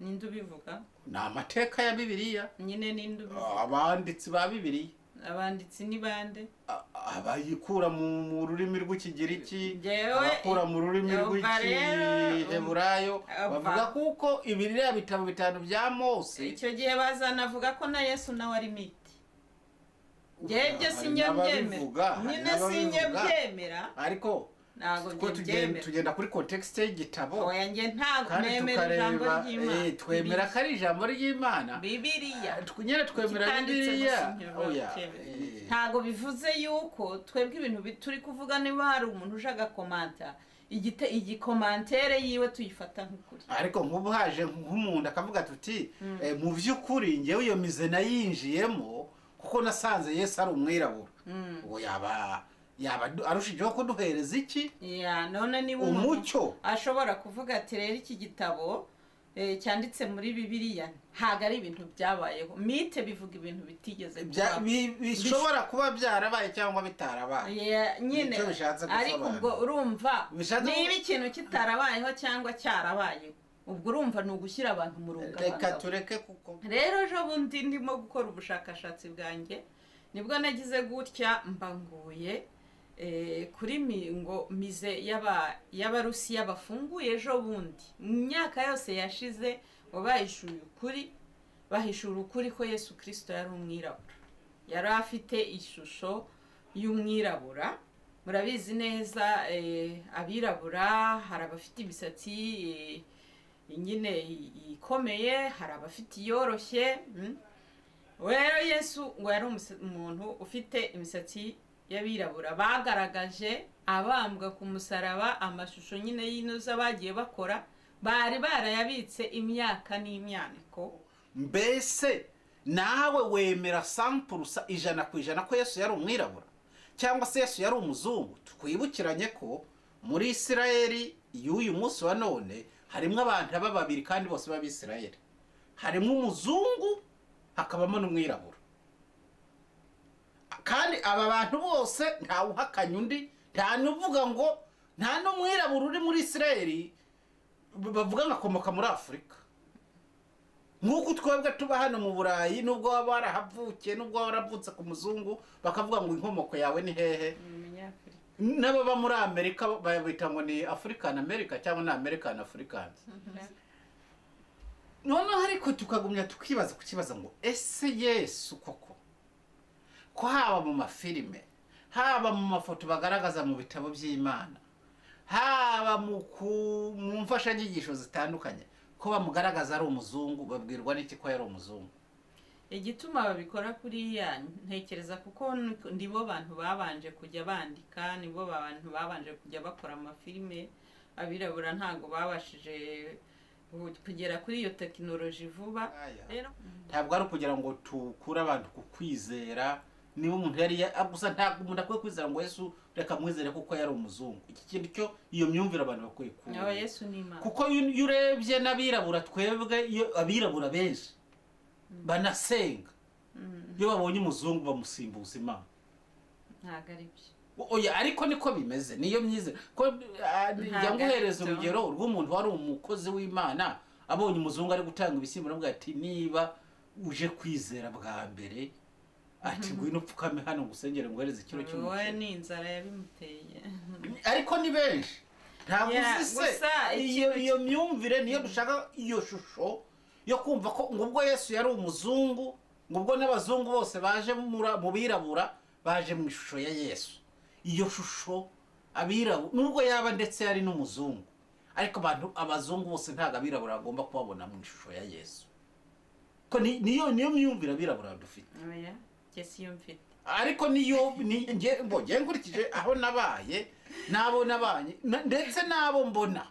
Ninde ubivuga? Ni amateka ya Bibiliya nyine. Ninde ubivuga? Abanditsi ba Bibiliya. Abanditsi ni bande? Abayikura mu rurimi rw'Ikigiriki, Njyewe- abakura mu rurimi Umva rero, rw'Ikiheburayo, umva. bavuga kuko ibiriya bitabo bitanu bya Mose. Icyo gihe bazanavuga ko na Yesu nawe ari mythe. Njyewe ibyo Hari sinjya mbyemera. n'ababivuga, hari Nyine sinjya n'ababivuga. mbyemera. Ariko Ntabwo two njye mbyemera. tugenda kuri context y'igitabo. Oya, njye ntabwo Kandi nemera ijambo tukareba, ry'Imana. twemera ko ari ijambo ry'Imana. Bibiliya. Nyine twemera Kitanditse Bibiliya. gusa ntibiba Oya, bikemewe. Ntabwo bivuze yuko twebwe ibintu turi kuvuga, niba hari umuntu uje agakomanta igicommentaire yiwe, tuyifata nk'ukuri. Ariko nk'ubu haje nk'umuntu akavuga tuti mu by'ukuri ngewe iyo musée nayinjiyemo kuko nasanze Yesu ari umwirabura, ubwo yaba arushijeho kuduhereza iki? Ya, none niba umuntu Umucyo. ashobora kuvuga ati: "Rero iki gitabo cyanditse muri Bibiliya ntabwo ari ibintu byabayeho." Mythe bivuga ibintu bitigeze kubaho. Bishobora kuba byarabaye cyangwa bitarabaye. Ya, nyine. Nicyo bishatse Ariko gusobanura. ubwo urumva niba ikintu kitarabayeho cyangwa cyarabayeho, ubwo urumva ni ugushyira abantu mu Reka rungabangabo. tureke kuko Rero ejo bundi ndimo gukora ubushakashatsi bwanjye, nibwo nagize gutya mbanguye kuri ngo musée y'Abarusiya bafunguye ejo bundi. Mu myaka yose yashize ngo bahishuye ukuri, bahishura ukuri ko Yesu Kirisito yari umwirabura, yari afite ishusho y'umwirabura. Murabizi neza, abirabura hari abafite imisatsi nyine ikomeye, hari abafite iyoroshye. Rero Yesu ngo yari umuntu ufite imisatsi y'abirabura. Bagaragaje abambwa ku musaraba, amashusho nyine y'inoza bagiye bakora, bari barayabitse imyaka n'imyaniko. Mbese nawe wemera 100% 100% ko Yesu yari umwirabura cyangwa se Yesu yari umuzungu? Twibukiranye ko muri Isirayeli y'uyu munsi wa none harimo abantu aba babiri kandi bose b'Abisirayeli: harimo umuzungu, hakabamo n'umwirabura. Kandi aba bantu bose ntawuhakanya undi, nta n'uvuga ngo nta n'umwirabura uri muri Isirayeli bavuga ngo akomoka muri Afurika nk'uko twebwe tuba hano mu Burayi. Nubwo waba warahavukiye, nubwo waba waravutse ku muzungu, bakavuga ngo inkomoko yawe ni hehe? Ni Umunyafurika. N'ababa muri Amerika babita ngo ni African America cyangwa ni American Africans. Noneho ariko tukagumya tukibaza kukibaza ngo ese Yesu koko, ko haba mu mafilime, haba mu mafoto bagaragaza mu bitabo by'Imana, haba mu mfashanyigisho zitandukanye, ko bamugaragaza ari umuzungu, babwirwa n'iki ko yari umuzungu? Igituma babikora kuriya, ntekereza kuko nibo bantu babanje kujya bandika, nibo bantu babanje kujya bakora amafilime. Abirabura ntabwo babashije kugera kuri iyo tekinoloji vuba. Aya. Rero Ntabwo ari ukugira ngo tukure abantu ku kwizera. Niba umuntu yari gusa ntabwo umuntu akwiye kwizera ngo Yesu reka mwizere kuko yari umuzungu. Iki kintu cyo, iyo myumvire abantu bakwiye ku Aba Yesu ni Imana. Kuko iyo urebye n'abirabura twebwe, iyo abirabura benshi banasenga, iyo babonye umuzungu bamusimbuza Imana. Ntabwo ari byo. Oya, ariko niko bimeze, niyo myizere ko njya Ntabwo nguhereza ari byo. urugero rw'umuntu wari umukozi w'Imana, abonye umuzungu ari gutanga ibishyimbo, aravuga ati: "Niba uje kwizera bwa mbere," ati, "ngwino upfukame hano ngusengere nguhereze ikiro Wowe cy'umuceri." ni inzara yabimuteye. Ariko ni benshi, ntabwo Yeah, uzi se gusa iyo ikintu iyo myumvire niyo dushaka, iyo shusho yo kumva ko ngo ubwo Yesu yari umuzungu, ngo ubwo n'abazungu bose baje mu birabura baje mu ishusho ya Yesu. Iyo shusho abirabura, nubwo yaba ndetse yari n'umuzungu, ariko abantu abazungu bose ntabwo abirabura bagomba kubabona mu ishusho ya Yesu, ko niyo myumvire abirabura dufite. Oya, njye siyo mfite. Ariko niyo ni nge mbo nge nkurikije aho nabaye n'abo nabanye ndetse n'abo mbona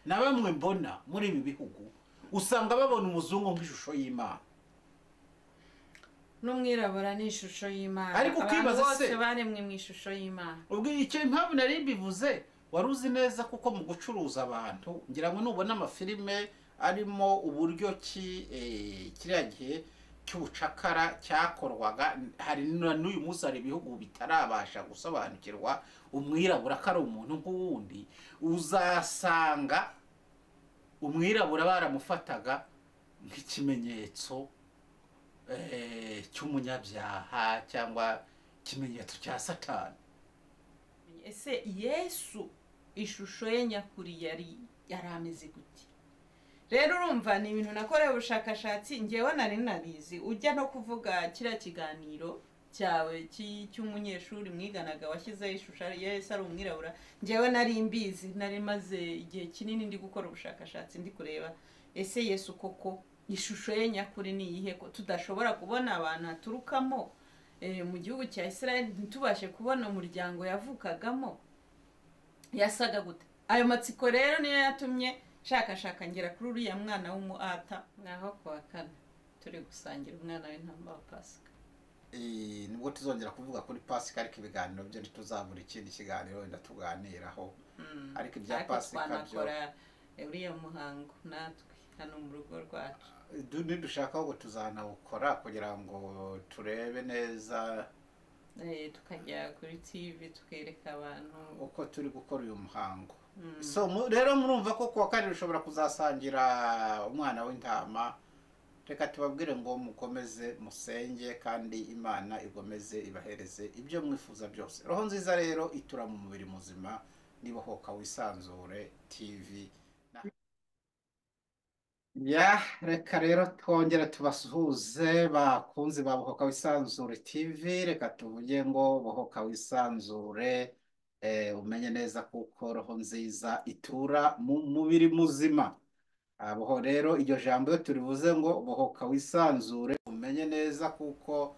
na bamwe mbona muri ibi bihugu, usanga babona umuzungu nk'ishusho y'Imana. N'umwirabura ni ishusho y'Imana. Ariko Abantu ukibaza bose baremwe mu ishusho y'Imana. Ubwo icyo impamvu nari mbivuze, wari uzi neza kuko mu gucuruza abantu, ngira ngo nubona amafilime arimo uburyo ki kiriya gihe cy'ubucakara cyakorwaga, hari na n'uyu munsi hari ibihugu bitarabasha gusobanukirwa umwirabura ko ari umuntu nk'uwundi, uzasanga Umwirabura baramufataga nk'ikimenyetso cy'umunyabyaha cyangwa ikimenyetso cya Satani. Ese Yesu ishusho ye nyakuri yari ameze gute? Rero urumva ni ibintu nakorewe ubushakashatsi, ngewe nari nabizi. Ujya no kuvuga kiriya kiganiro cyawe cy'umunyeshuri mwiganaga washyizeho ishusho Yesu ari umwirabura, ngewe nari mbizi, nari maze igihe kinini ndi gukora ubushakashatsi, ndi kureba ese Yesu koko ishusho ye nyakuri ni iyihe, ko tudashobora kubona abantu aturukamo mu gihugu cya Israel, ntitubashe kubona umuryango yavukagamo yasaga gute. Ayo matsiko rero niyo yatumye nshakashaka ngera kuri uriya mwana w'umuata. Naho kuwa kane turi gusangira umwana w'intama wa Pasika. Nibwo tuzongera kuvuga kuri Pasika, ariko ibiganiro byo ntituzabura ikindi kiganiro wenda tuganiraho. Ariko ibya Pasika byo twanakora uriya muhango natwe hano mu rugo rwacu. Nidushaka ahubwo tuzanawukora kugira ngo turebe neza, tukajya kuri TV tukereka abantu uko turi gukora uyu muhango. So rero murumva ko kuwa kabiri ushobora kuzasangira umwana w'intama. Reka tubabwire ngo mukomeze musenge kandi Imana igomeze ibahereze ibyo mwifuza byose. Roho nziza rero itura mu mubiri muzima. Nibohoka Wisanzure TV. Ya, reka rero twongere tubasuhuze bakunzi ba Bohoka Wisanzure TV. Reka tuvuge ngo Bohoka Wisanzure, umenye neza kuko roho nziza itura mu mubiri muzima. Abo rero iryo jambo iyo turivuze ngo Bohoka Wisanzure, umenye neza kuko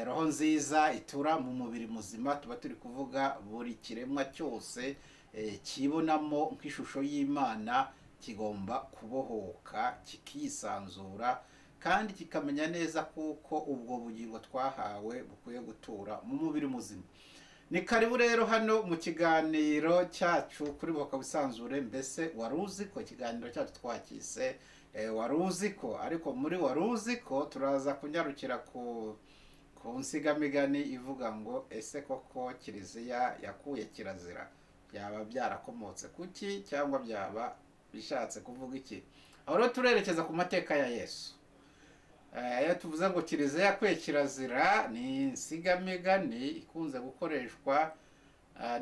roho nziza itura mu mubiri muzima, tuba turi kuvuga buri kiremwa cyose kibonamo nk'ishusho y'Imana kigomba kubohoka kikisanzura kandi kikamenya neza kuko ubwo bugingo twahawe bukwiye gutura mu mubiri muzima. Ni karibu rero hano mu kiganiro cyacu kuri Bohoka Wisanzure. Mbese wari uzi ko ikiganiro cyacu twakise wari uzi ko? Ariko muri wari uzi ko turaza kunyarukira ku nsigamigani ivuga ngo ese koko Kiliziya yakuye kirazira, byaba byarakomotse kuki cyangwa byaba bishatse kuvuga iki? Aho rero turerekeza ku mateka ya Yesu. Iyo tuvuze ngo Kiliziya yakuye kirazira, ni insigamigani ikunze gukoreshwa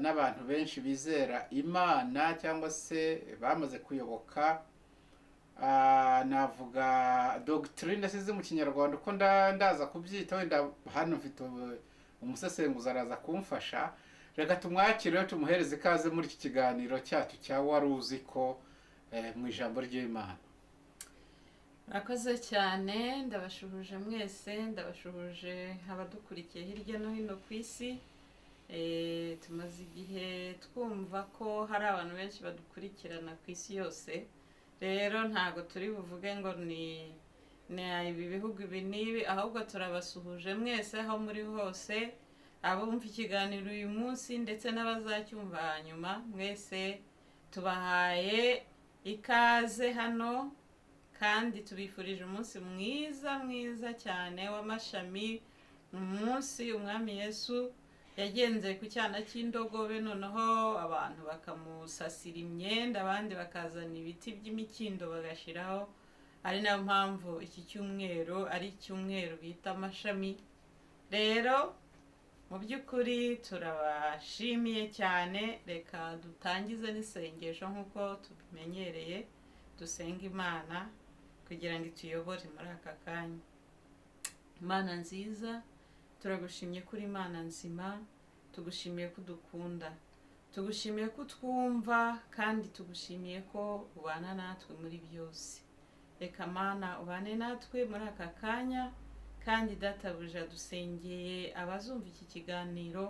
n'abantu benshi bizera Imana cyangwa se bamaze kuyoboka, navuga doctrine sizi mu Kinyarwanda uko ndaza kubyita, wenda hano mfite umusesenguzi araza kumfasha. Reka tumwakire tumuhereze ikaze muri iki kiganiro cyacu cya wari uzi ko mu ijambo ry'Imana. Murakoze cyane, ndabashuhuje mwese, ndabashuhuje abadukurikiye hirya no hino ku isi. Tumaze igihe twumva ko hari abantu benshi badukurikirana ku isi yose. Rero ntago turi buvuge ngo ni ibi bihugu ibi n'ibi, ahubwo turabasuhuje mwese aho muri hose, abumva ikiganiro uyu munsi ndetse n'abazacyumva hanyuma, mwese tubahaye ikaze hano kandi tubifurije umunsi mwiza mwiza cyane w'amashami, umunsi Umwami Yesu yagenze ku cyana cy'indogobe, noneho abantu bakamusasira imyenda, abandi bakazana ibiti by'imikindo bagashiraho. Ari nayo mpamvu iki cyumweru ari icyumweru bita amashami. Rero mu by'ukuri turabashimiye cyane. Reka dutangize n'isengesho nk'uko tubimenyereye, dusenga Imana kugira ngo ituyobore muri aka kanya. Imana nziza, turagushimye kuri Imana nzima, tugushimiye ko udukunda, tugushimiye ko utwumva, kandi tugushimiye ko ubana natwe muri byose. Reka Mana ubane natwe muri aka kanya, kandi databuja dusengeye abazumva iki kiganiro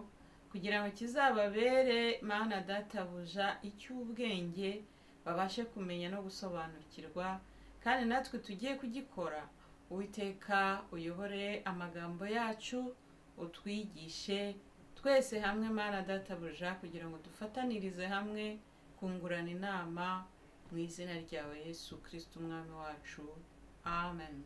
kugira ngo kizababere Mana databuja icy'ubwenge, babashe kumenya no gusobanukirwa, kandi natwe tugiye kugikora. Uwiteka uyobore amagambo yacu, utwigishe twese hamwe Mana databuja, kugira ngo dufatanirize hamwe kungurana inama mu izina ryawe Yesu Kristo Umwami wacu, amen.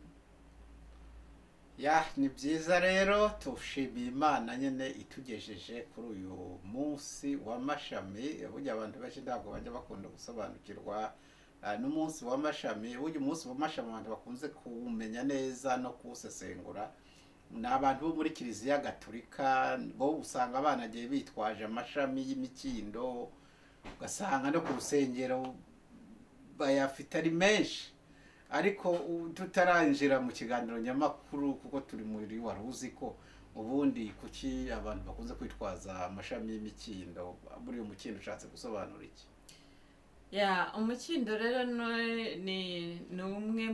Ya, ni byiza rero tushimiye Imana nyine itugejeje kuri uyu munsi w'amashami. Burya abantu benshi ntabwo bajya bakunda gusobanukirwa N'umunsi w'amashami. Burya umunsi w'amashami abantu bakunze kuwumenya neza no kuwusesengura ni abantu bo muri Kiliziya Gatolika. Bo usanga banagiye bitwaje amashami y'imikindo, ugasanga no ku rusengero bayafite ari menshi. Ariko tutaranjira mu kiganiro nyamakuru, kuko turi muri Wari Uzi Ko, ubundi kuki abantu bakunze kwitwaza amashami y'imikindo? Buriya umukindo ushatse gusobanura iki? Ya, umukindo rero ni umwe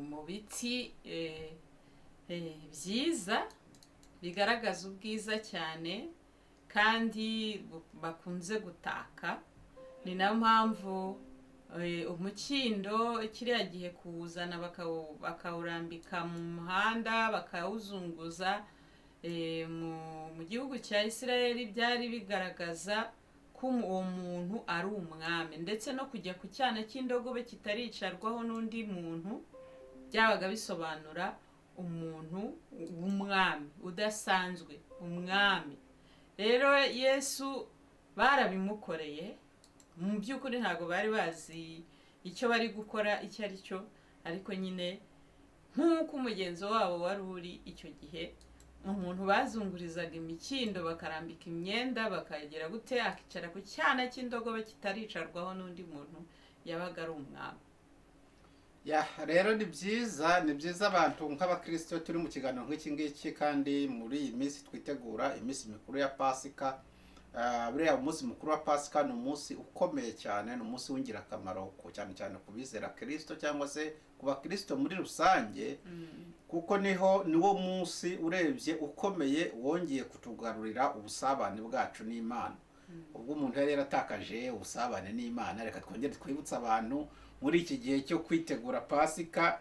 mu biti byiza bigaragaza ubwiza cyane kandi bakunze gutaka. Ni nayo mpamvu umukindo kiriya gihe kuwuzana bakawurambika mu muhanda, bakawuzunguza mu gihugu cya Isirayeli, byari bigaragaza ko uwo muntu ari umwami. Ndetse no kujya ku cyana cy'indogobe kitaricarwaho n'undi muntu byabaga bisobanura umuntu w'umwami udasanzwe, umwami. Rero Yesu barabimukoreye, mu by'ukuri ntabwo bari bazi icyo bari gukora icyo ari cyo, ariko nyine nk'uko umugenzo wabo wari uri icyo gihe, umuntu bazungurizaga imikindo bakarambika imyenda bakagera gute, akicara ku cyana cy'indogobe kitaricarwaho n'undi muntu, yabaga ari umwami. Ya, rero ni byiza, ni byiza abantu nk'abakristo turi mu kiganiro nk'iki ngiki, kandi muri iyi minsi twitegura iminsi mikuru ya Pasika. Buriya umunsi mukuru wa Pasika ni umunsi ukomeye cyane, ni umunsi w'ingirakamaro cyane cyane ku bizera Kristo cyangwa se ku bakristo muri rusange, kuko niwo munsi urebye ukomeye wongeye kutugarurira ubusabane bwacu n'Imana. Ubwo umuntu yari yaratakaje ubusabane n'Imana, reka twongere twibutse abantu muri iki gihe cyo kwitegura Pasika,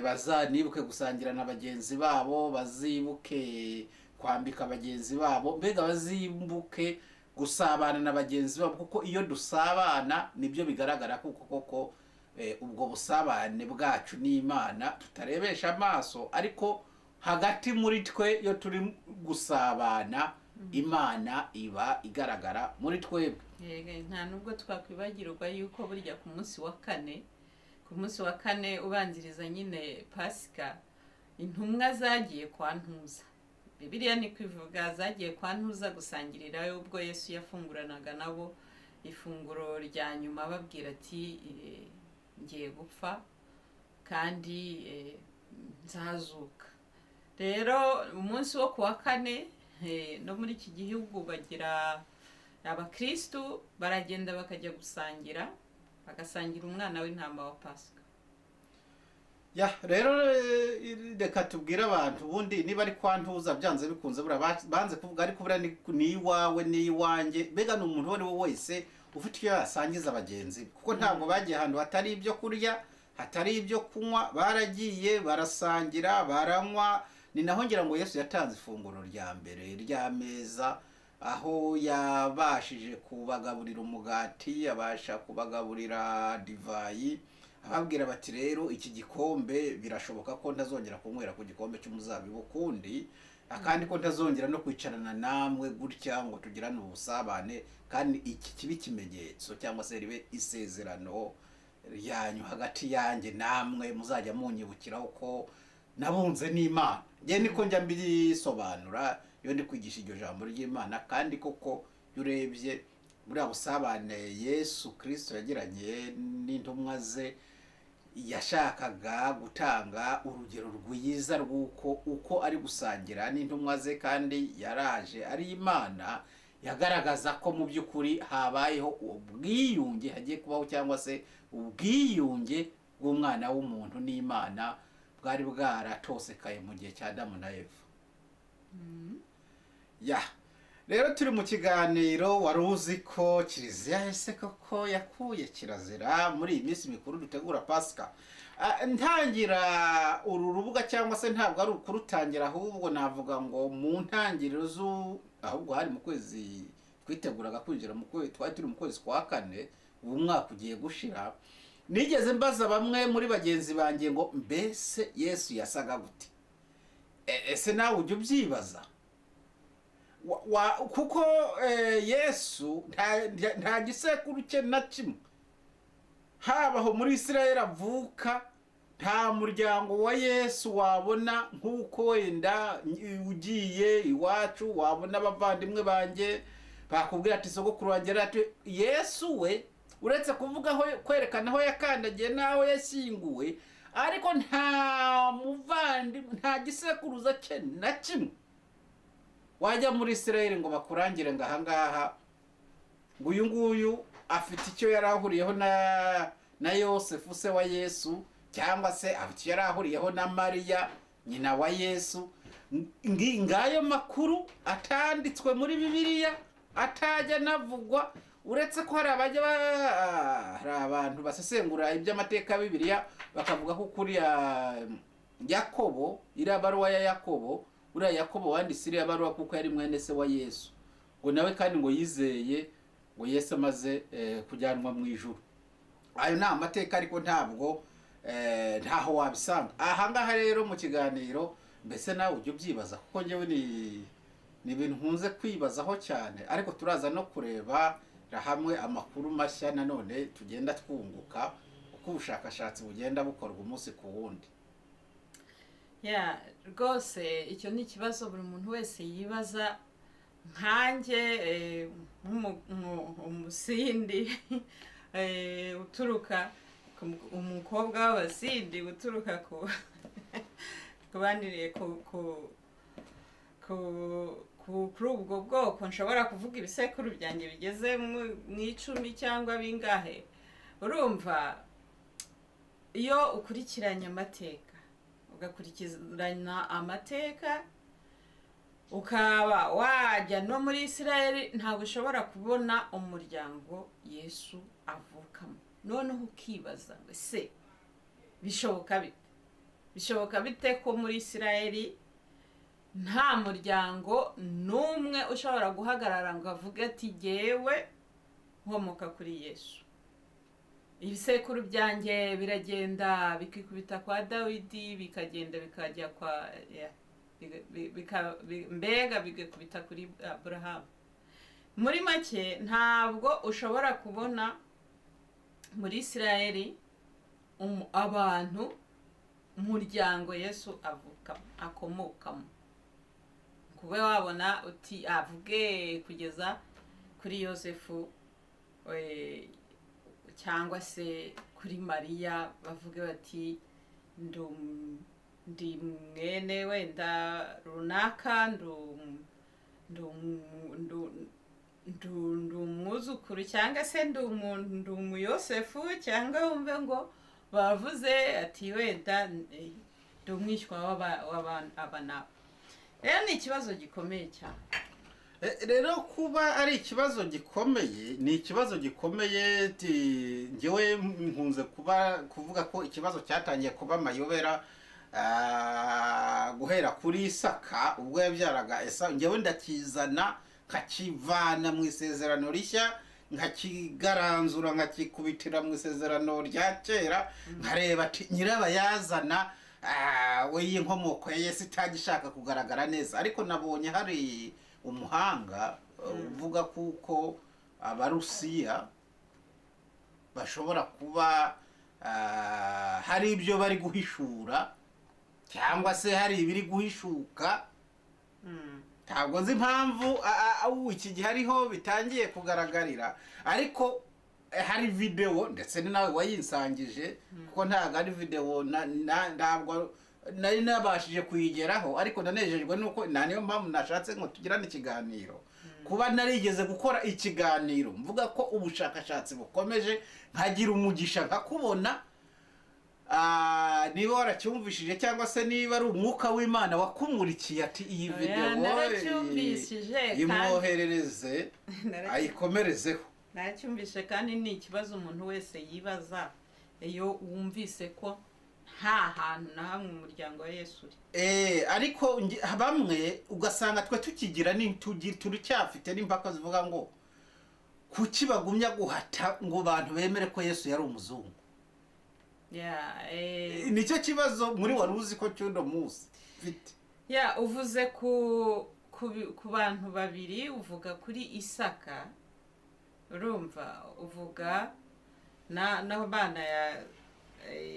bazanibuke gusangira na bagenzi babo, bazibuke kwambika bagenzi babo, mbega bazibuke gusabana na bagenzi babo, kuko iyo dusabana nibyo bigaragara kuko koko ubwo busabane bwacu n'Imana tutarebesha amaso, ariko hagati muri twe iyo turi gusabana Imana iba igaragara muri twebwe. Nta nubwo twakwibagirwa yuko burya ku munsi wa kane, ku munsi wa kane ubanziriza nyine Pasika, intumwa zagiye kwa Ntuza. Bibiliya ni kwivuga zagiye kwa Ntuza gusangirirayo ubwo Yesu yafunguranaga nabo ifunguro rya nyuma, ababwira ati ngiye gupfa kandi nzazuka. Rero umunsi wo kuwa kane no muri iki gihugu bagira abakristu baragenda bakajya gusangira, bagasangira umwana w'intama wa Pasika. Ya, rero reka tubwire abantu ubundi niba ari kwa Ntuza byanze bikunze buriya banze kuvuga, ariko buriya ni iwawe ni iwanjye, mbega ni umuntu uwo ari we wese ufite icyo yasangiza bagenzi be, kuko ntabwo bagiye ahantu hatari ibyo kurya, hatari ibyo kunywa, baragiye barasangira baranywa. Ni naho ngira ngo Yesu yatanze ifunguro rya mbere ry'ameza, aho yabashije kubagaburira umugati, abasha kubagaburira divayi, ababwira bati rero iki gikombe birashoboka ko ntazongera kunywera ku gikombe cy'umuzabibu kundi, akandi ko ntazongera no kwicarana namwe gutya ngo tugirane ubusabane, kandi iki kibe ikimenyetso cyangwa se ribe isezerano ryanyu hagati yanjye namwe, muzajya munyibukiraho ko nabunze n'Imana. Njye niko njya mbisobanura iyo ndi kwigisha iryo jambo ry'Imana, kandi koko iyo urebye buriya busabane Yesu Kristo yagiranye n'intumwa ze, yashakaga gutanga urugero rwiza rw'uko uko ari gusangira n'intumwa ze, kandi yaraje ari Imana, yagaragaza ko mu by'ukuri habayeho ubwiyunge hagiye kubaho, cyangwa se ubwiyunge bw'umwana w'umuntu n'Imana bwari bwaratosekaye mu gihe cya Adamu na Eva. Ya, rero turi mu kiganiro Wari Uzi Ko Kiliziya ese koko yakuye kirazira muri iyi minsi mikuru dutegura Pasika. Ntangira uru rubuga cyangwa se ntabwo ari ukurutangira, ahubwo navuga ngo mu ntangiriro ahubwo hari mu kwezi twiteguraga kwinjira mu kwezi, twari turi mu kwezi kwa kane, ubu mwaka ugiye gushira, nigeze mbaza bamwe muri bagenzi banjye ngo mbese Yesu yasaga gute? Ese nawe ujya ubyibaza? Kuko Yesu nta gisekuru cye na kimwe Habaho muri Isirayeli avuka, nta muryango wa Yesu wabona nk'uko wenda ugiye iwacu wabona abavandimwe banjye bakubwira ati sogokuru wanjye ati Yesu we, uretse kuvuga aho kwerekana aho yakandagiye n'aho yashyinguwe, ariko nta muvandimwe, nta gisekuruza cye na kimwe wajya muri Isirayeli ngo bakurangire ngo ahangaha ngo uyu nguyu afite icyo yari ahuriyeho na Yosefu se wa Yesu, cyangwa se afite icyo yari ahuriyeho na Mariya nyina wa Yesu. Ngayo makuru atanditswe muri Bibiliya, atajya anavugwa, uretse ko hari abajya hari abantu basesengura iby'amateka ya Bibiliya bakavuga ko kuriya Yakobo, iriya baruwa ya Yakobo, uriya Yakobo wanditse iriya baruwa kuko yari mwene se wa Yesu, ngo nawe kandi ngo yizeye ngo Yesu amaze kujyanwa mu ijuru. Ayo ni amateka, ariko ntabwo ntaho wabisanga. Aha ngaha rero mu kiganiro, mbese nawe ujya ubyibaza, kuko njyewe ni ibintu nkunze kwibazaho cyane, ariko turaza no kureba hamwe amakuru mashya nanone tugenda twunguka uko ubushakashatsi bugenda bukorwa umunsi ku wundi. Ya rwose icyo ni ikibazo buri muntu wese yibaza, nkanjye umusindi uturuka umukobwa w'abasindi uturuka ku kubandiriye ku kuri ubwo bwoko, nshobora kuvuga ibisekuru byanjye bigeze mu 10 cyangwa bingahe. Urumva iyo ukurikiranye amateka, ugakurikirana amateka ukaba wajya no muri Isirayeli, ntabwo ushobora kubona umuryango Yesu avukamo. Noneho ukibaza ngo ese bishoboka bite? Bishoboka bite ko muri Isirayeli nta muryango n'umwe ushobora guhagarara ngo avuge ati jyewe nkomoka kuri Yesu? Ibisekuru byanjye biragenda bikikubita kwa Dawidi, bikagenda bikajya kwa mbega bigakubita kuri Aburahamu. Muri make ntabwo ushobora kubona muri Isirayeli abantu umuryango Yesu avuka akomokamo, kube wabona uti avuge kugeza kuri Yosefu cyangwa se kuri Mariya, bavuge bati ndi mwene wenda runaka, ndi umwuzukuru cyangwa se ndi umuyosefu, cyangwa wumve ngo bavuze ati wenda ndi umwishywa w'aba nabo. Rero ni ikibazo gikomeye cyane. Rero kuba ari ikibazo gikomeye, ni ikibazo gikomeye. Njyewe nkunze kuvuga ko ikibazo cyatangiye kuba amayobera guhera kuri Isaka ubwo yabyaraga Esawu. Njyewe ndakizana nkakivana mu isezerano rishya, nkakigaranzura nkakikubitira mu isezerano rya kera, nkareba ati nyirabayazana we y'inkomoko ya Yesu itagishaka kugaragara neza. Ariko nabonye hari umuhanga uvuga kuko Abarusiya bashobora kuba hari ibyo bari guhishura cyangwa se hari ibiri guhishuka. Ntabwo nzi impamvu iki gihe hariho bitangiye kugaragarira, ariko hari video ndetse ni nawe wayinsangije, kuko ntabwo ari video ntabwo nari nabashije kuyigeraho, ariko nanejejwe nuko niyo mpamvu nashatse ngo tugirane ikiganiro. Kuba narigeze gukora ikiganiro mvuga ko ubushakashatsi bukomeje, nkagira umugisha nkakubona, niba waracyumvishije cyangwa se niba ari umwuka w'Imana wakumurikiye ati iyi video imwoherereze ayikomerezeho. Naracyumvise kandi ni ikibazo umuntu wese yibaza iyo wumvise ko nta hantu na hamwe umuryango wa Yesu uri. Ariko bamwe ugasanga twe tukigira turacyafite n'impaka zivuga ngo kuki bagumya guhata ngo bantu bemere ko Yesu yari umuzungu. Nicyo kibazo muri wari uzi ko cyundo munsi mfite. Uvuze ku bantu babiri, uvuga kuri Isaka, urumva uvuga N'abana ya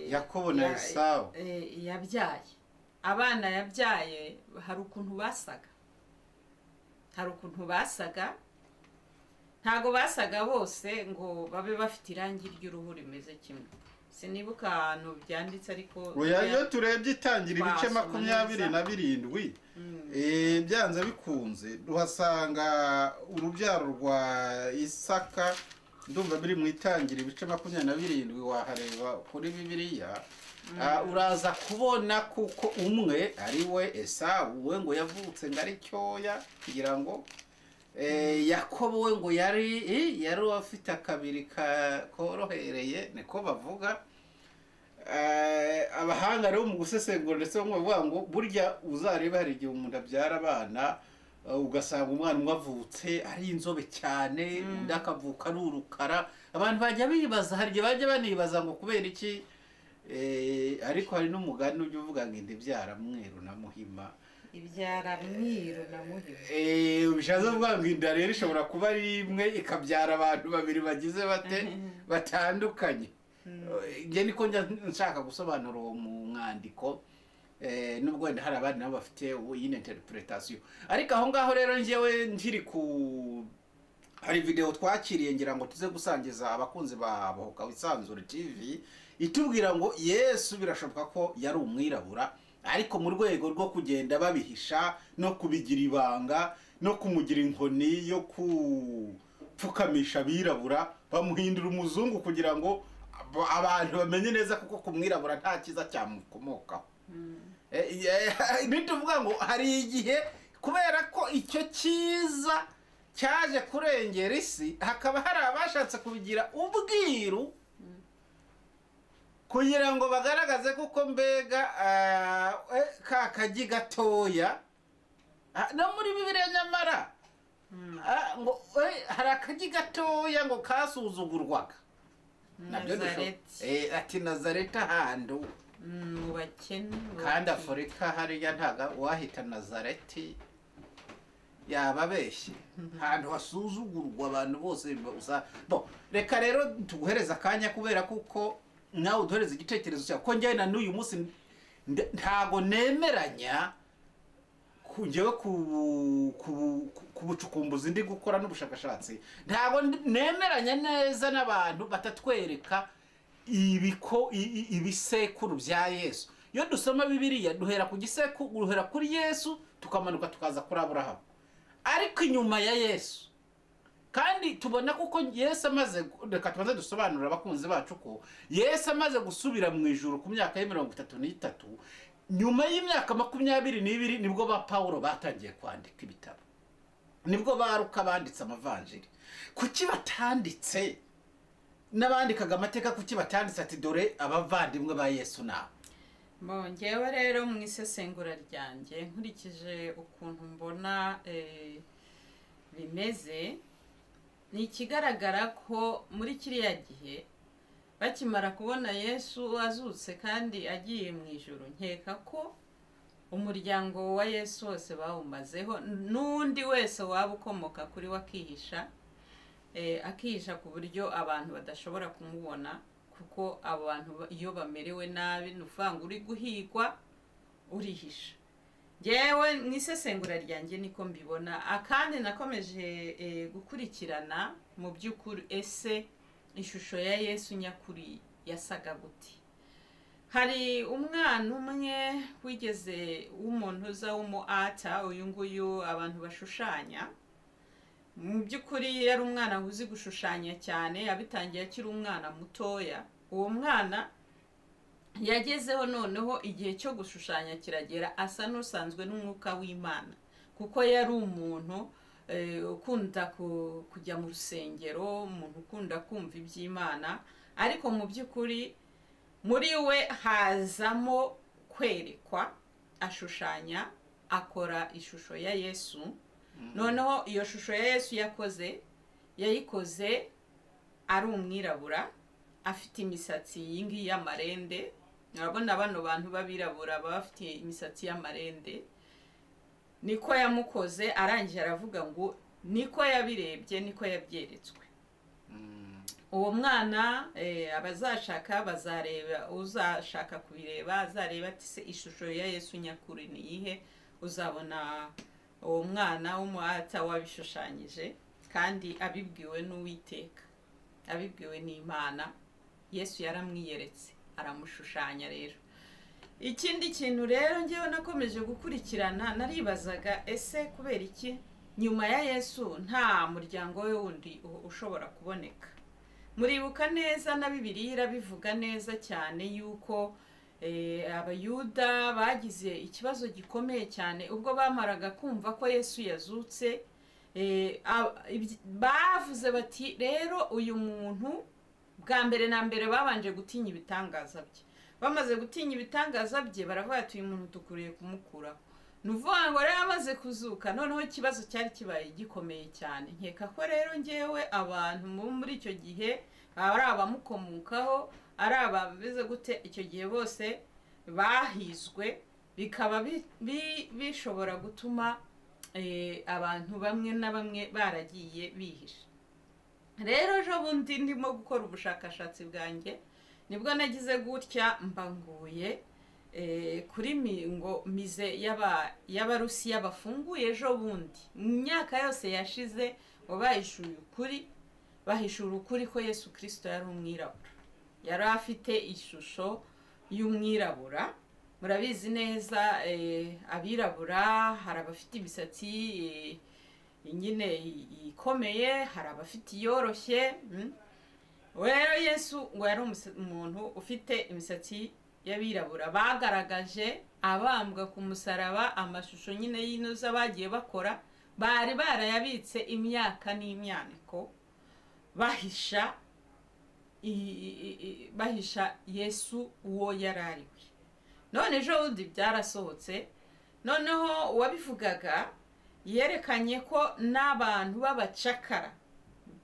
Yakobo na Esawu. Yabyaye, abana yabyaye hari ukuntu basaga. Ntago basaga bose ngo babe bafite irangi ry'uruhu rimeze kimwe. Sinibuka ahantu byanditse, ariko Oya, iyo turebye itangira ibice Wasoma 27, neza. Byanze bikunze duhasanga urubyaro rwa Isaka. Ndumva biri mu itangira ibice 27, wahareba kuri Bibiliya. Uraza kubona kuko umwe ari we Esawu, we ngo yavutse ngo ari cyoya, kugira ngo Yakobo we ngo yari afite akabiri korohereye, niko bavuga. Abahanga rero mu gusesengura, ndetse bamwe bavuga ngo burya uzarebe hari igihe umuntu abyara abana, ugasanga umwana umwe avutse ari inzobe cyane, undi akavuka ari urukara. Abantu bajya bibaza, hari igihe bajya banibaza ngo kubera iki. Ariko hari n'umugani ujya uvuga ngo inda ibyara mweru na muhima. Ibyara mwiru na muhima. Bishatse kuvuga ngo inda rero ishobora kuba ari imwe ikabyara abantu babiri bagize bate, batandukanye. Njye niko njya nshaka gusobanura uwo mu mwandiko, nubwo wenda hari abandi nabo bafite iyi interpretation. Ariko aho ngaho rero njyewe nkiri ku, hari video twakiriye ngira ngo tuze gusangiza abakunzi ba Bohoka Wisanzure TV, itubwira ngo Yesu birashoboka ko yari umwirabura, ariko mu rwego rwo kugenda babihisha no kubigira ibanga no kumugira inkoni yo gupfukamisha abirabura, bamuhindura umuzungu kugira ngo abantu bamenye neza kuko ku mwirabura nta cyiza cyamukomokaho. Nituvuga ngo hari igihe kubera ko icyo cyiza cyaje kurengera isi, hakaba hari abashatse kubigira ubwiru kugira ngo bagaragaze kuko mbega ka kagi gatoya. No muri Bibiliya nyamara ngo hari akagi gatoya ngo kasuzugurwaga. Nabyo Nazareti. Ati Nazareti ahantu Mu bakene, mu kandi bakene. Afurika hariya ntago wahita Nazareti yaba abeshye, ahantu hasuzugurwa abantu bose bo. Reka rero tuguhereza akanya kubera kuko nawe uduhereza igitekerezo cyawe, ko njyewe na n'uyu munsi ntago nemeranya ku njyewe ku bucukumbuzi ndi gukora n'ubushakashatsi. Ntago nemeranya neza n'abantu batatwereka ibiko ibisekuru bya Yesu. Iyo dusoma Bibiliya duhera ku gisekuru, duhera kuri Yesu tukamanuka tukaza kuri Aburahamu. Ariko inyuma ya Yesu kandi tubona kuko Yesu amaze, reka tubanze dusobanurira abakunzi bacu ko Yesu amaze gusubira mu ijuru ku myaka ye 33, nyuma y'imyaka 22 nibwo ba Pawulo batangiye kwandika ibitabo, nibwo ba Luka banditse amavanjiri. Kuki batanditse n'abandikaga amateka? Kuki batanditse ati dore abavandimwe ba Yesu nabo? Bo, njyewe rero mu isesengura ryanjye, nkurikije ukuntu mbona bimeze, ni ikigaragara ko muri kiriya gihe bakimara kubona Yesu azutse kandi agiye mu ijuru, nkeka ko umuryango wa Yesu wose bawumazeho, n'undi wese waba ukomoka kuri we akihisha, akihisha ku buryo abantu badashobora kumubona, kuko abo bantu iyo bamerewe nabi, ni ukuvuga ngo uri guhigwa urihisha. Ngewe mu isesengura ryanjye niko mbibona. Akandi nakomeje gukurikirana mu by'ukuri, ese ishusho ya Yesu nyakuri yasaga gute? Hari umwana umwe wigeze w'umuntu uza w'umu ata, uyu nguyu abantu bashushanya. Mu by'ukuri yari umwana uzi gushushanya cyane, yabitangiye akiri umwana mutoya. Uwo mwana yagezeho noneho igihe cyo gushushanya kiragera, asa n'usanzwe n'umwuka w'Imana, kuko yari umuntu ukunda kujya mu rusengero, umuntu ukunda kumva iby'Imana. Ariko mu by'ukuri muri we hazamo kwerekwa, ashushanya, akora ishusho ya Yesu. Noneho iyo shusho ya Yesu yakoze, yayikoze ari umwirabura, afite imisatsi iyi ngiyi y'amarende. Urabona bano bantu b'abirabura baba bafite imisatsi y'amarende, niko yamukoze. Arangije aravuga ngo niko yabirebye, niko yabyeretswe. Uwo mwana, abazashaka bazareba, uzashaka kubireba azareba ati se ishusho ya Yesu nyakuri ni iyihe? Uzabona uwo mwana w'umuhata wabishushanyije, kandi abibwiwe n'Uwiteka, abibwiwe n'Imana. Yesu yaramwiyeretse aramushushanya. Rero ikindi kintu rero ngewe nakomeje gukurikirana, naribazaga ese kubera iki nyuma ya Yesu nta muryango we wundi ushobora kuboneka? Muribuka neza na Bibiliya irabivuga neza cyane yuko Abayuda bagize ikibazo gikomeye cyane ubwo bamaraga kumva ko Yesu yazutse. Bavuze bati rero uyu muntu, bwa mbere na mbere babanje gutinya ibitangaza bye. Bamaze gutinya ibitangaza bye, baravuga ati uyu muntu dukwiriye kumukuraho. Ni ukuvuga ngo rero amaze kuzuka, noneho ikibazo cyari kibaye gikomeye cyane. Nkeka ko rero ngewe abantu muri icyo gihe, ari abamukomokaho, ari abameze gute, icyo gihe bose bahizwe, bikaba bishobora gutuma abantu bamwe na bamwe baragiye bihisha. Rero ejo bundi ndimo gukora ubushakashatsi bwanjye, nibwo nagize gutya mbanguye kuri ngo musée y'Abarusiya bafunguye ejo bundi. Mu myaka yose yashize ngo bahishuye ukuri, bahishura ukuri ko Yesu Kirisito yari umwirabura, yari afite ishusho y'umwirabura. Murabizi neza, abirabura hari abafite imisatsi nyine ikomeye, hari abafite iyoroshye. Rero Yesu ngo yari umuntu ufite imisatsi y'abirabura. Bagaragaje abambwa ku musaraba, amashusho nyine y'inoza bagiye bakora, bari barayabitse imyaka n'imyaniko, bahisha Yesu uwo yari ari we. None ejo bundi byarasohotse. Noneho uwabivugaga yerekanye ko n'abantu b'abacakara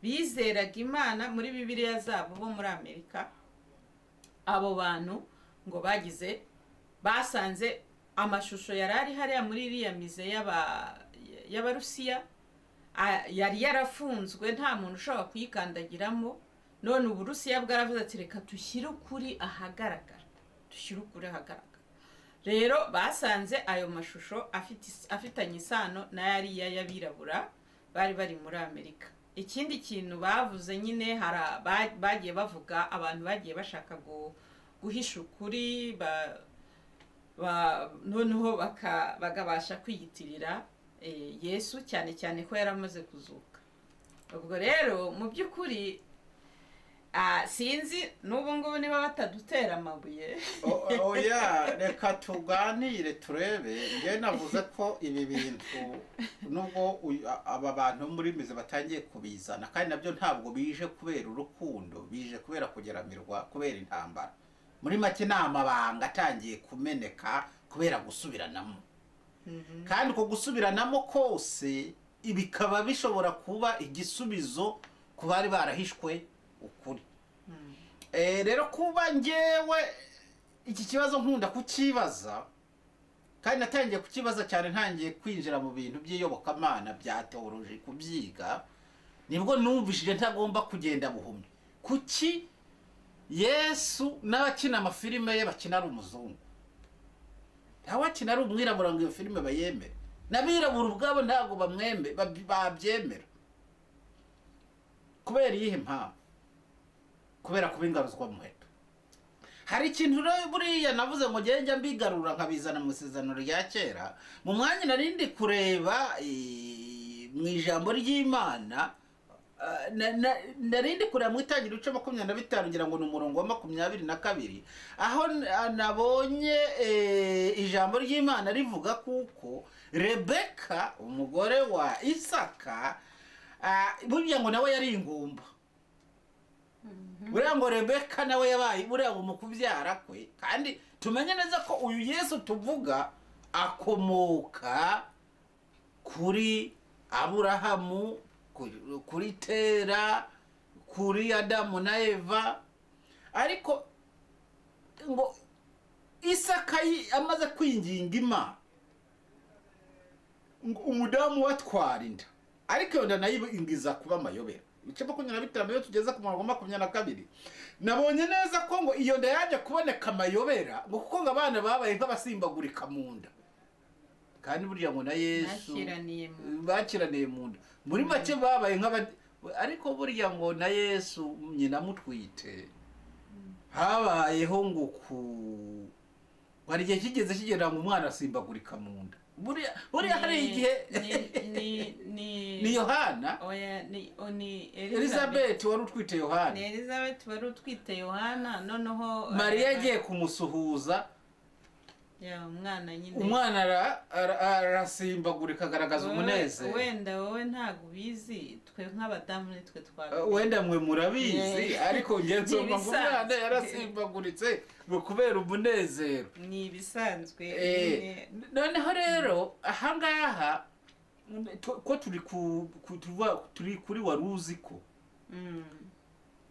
bizeraga Imana muri Bibiliya zabo bo muri Amerika, abo bantu ngo bagize basanze amashusho yari ari hariya muri iriya musée y'Abarusiya yari yarafunzwe, nta muntu ushobora kuyikandagiramo. None Uburusiya bwaravuze ati reka dushyire ukuri ahagaragara, dushyire ukuri ahagaragara. Rero basanze ayo mashusho afitanye isano n'ayariya y'abirabura bari bari muri Amerika. Ikindi kintu bavuze nyine, hari bagiye bavuga abantu bagiye bashaka guhisha ukuri, noneho bakabasha kwiyitirira Yesu, cyane cyane ko yari amaze kuzuka. Ubwo rero mu by'ukuri sinzi n'ubu ngubu niba batadutera amabuye. Oya, reka tuganire turebe. Njyewe navuze ko ibi bintu, nubwo aba bantu bo muri musée batangiye kubizana, kandi nabyo ntabwo bije kubera urukundo, bije kubera kugeramirwa, kubera intambara. Muri make ni amabanga atangiye kumeneka kubera gusubiranamo, kandi uko gusubiranamo kose bikaba bishobora kuba igisubizo ku bari barahishwe ukuri. Rero kuba njyewe iki kibazo nkunda kukibaza, kandi natangiye kukibaza cyane ntangiye kwinjira mu bintu by'iyobokamana bya théologie kubyiga, nibwo numvishije ntagomba kugenda buhumyi. Kuki Yesu n'abakina amafilime ye bakina ari umuzungu, ntawakina ari umwirabura ngo iyo filime bayemere? N'abirabura ubwabo ntabwo bamwembe babyemera. Kubera iyihe mpamvu? Kubera kuba ingaruzwa muheto. Hari ikintu rero buriya navuze ngo njya mbigarura nkabizana mu Isezerano rya Kera. Mu mwanya narindi kureba mu ijambo ry'Imana, narindi kureba mu Itangiriro ibice 25, ngira ngo ni umurongo wa 22, aho nabonye ijambo ry'Imana rivuga kuko Rebeka umugore wa Isaka, burya ngo nawe yari ingumba. Buriya ngo Rebeka nawe yabaye, buriya ngo mu kubyara kwe, kandi tumenye neza ko uyu Yesu tuvuga akomoka kuri Aburahamu, kuri Tera, kuri Adamu na Eva. Ariko ngo Isaka amaze kwinginga Imana ngo umudamu we atwara inda, ariko iyo nda nayo ingiza kuba amayobera. Ibice 25 iyo tugeze ku murongo 22, nabonye neza ko ngo iyo nda yaje kuboneka amayobera, ngo kuko ngo abana babaye nk'abasimbagurika mu nda, kandi burya ngo na Yesu bakiraniye mu nda, muri make babaye nk'aba, ariko burya ngo na Yesu nyina mutwite habayeho ngo ku hari igihe kigeze kigera ngo umwana asimbagurika mu nda. Buriya hari igihe ni Yohana, oya ni Elizabeth wari utwite Yohana, ni Elizabeth wari utwite Yohana, noneho Mariya agiye kumusuhuza, ya umwana nyine, umwana arasimbagurika agaragaza umunezero. Wenda wowe ntago ubizi, twe nk'abadamu nitwe twabizi, wenda mwe murabizi, ariko nge nsoma ngo umwana yarasimbaguritse ngo kubera umunezero, ni ibisanzwe. Noneho rero ahangaha ko turi kuri waruzi ko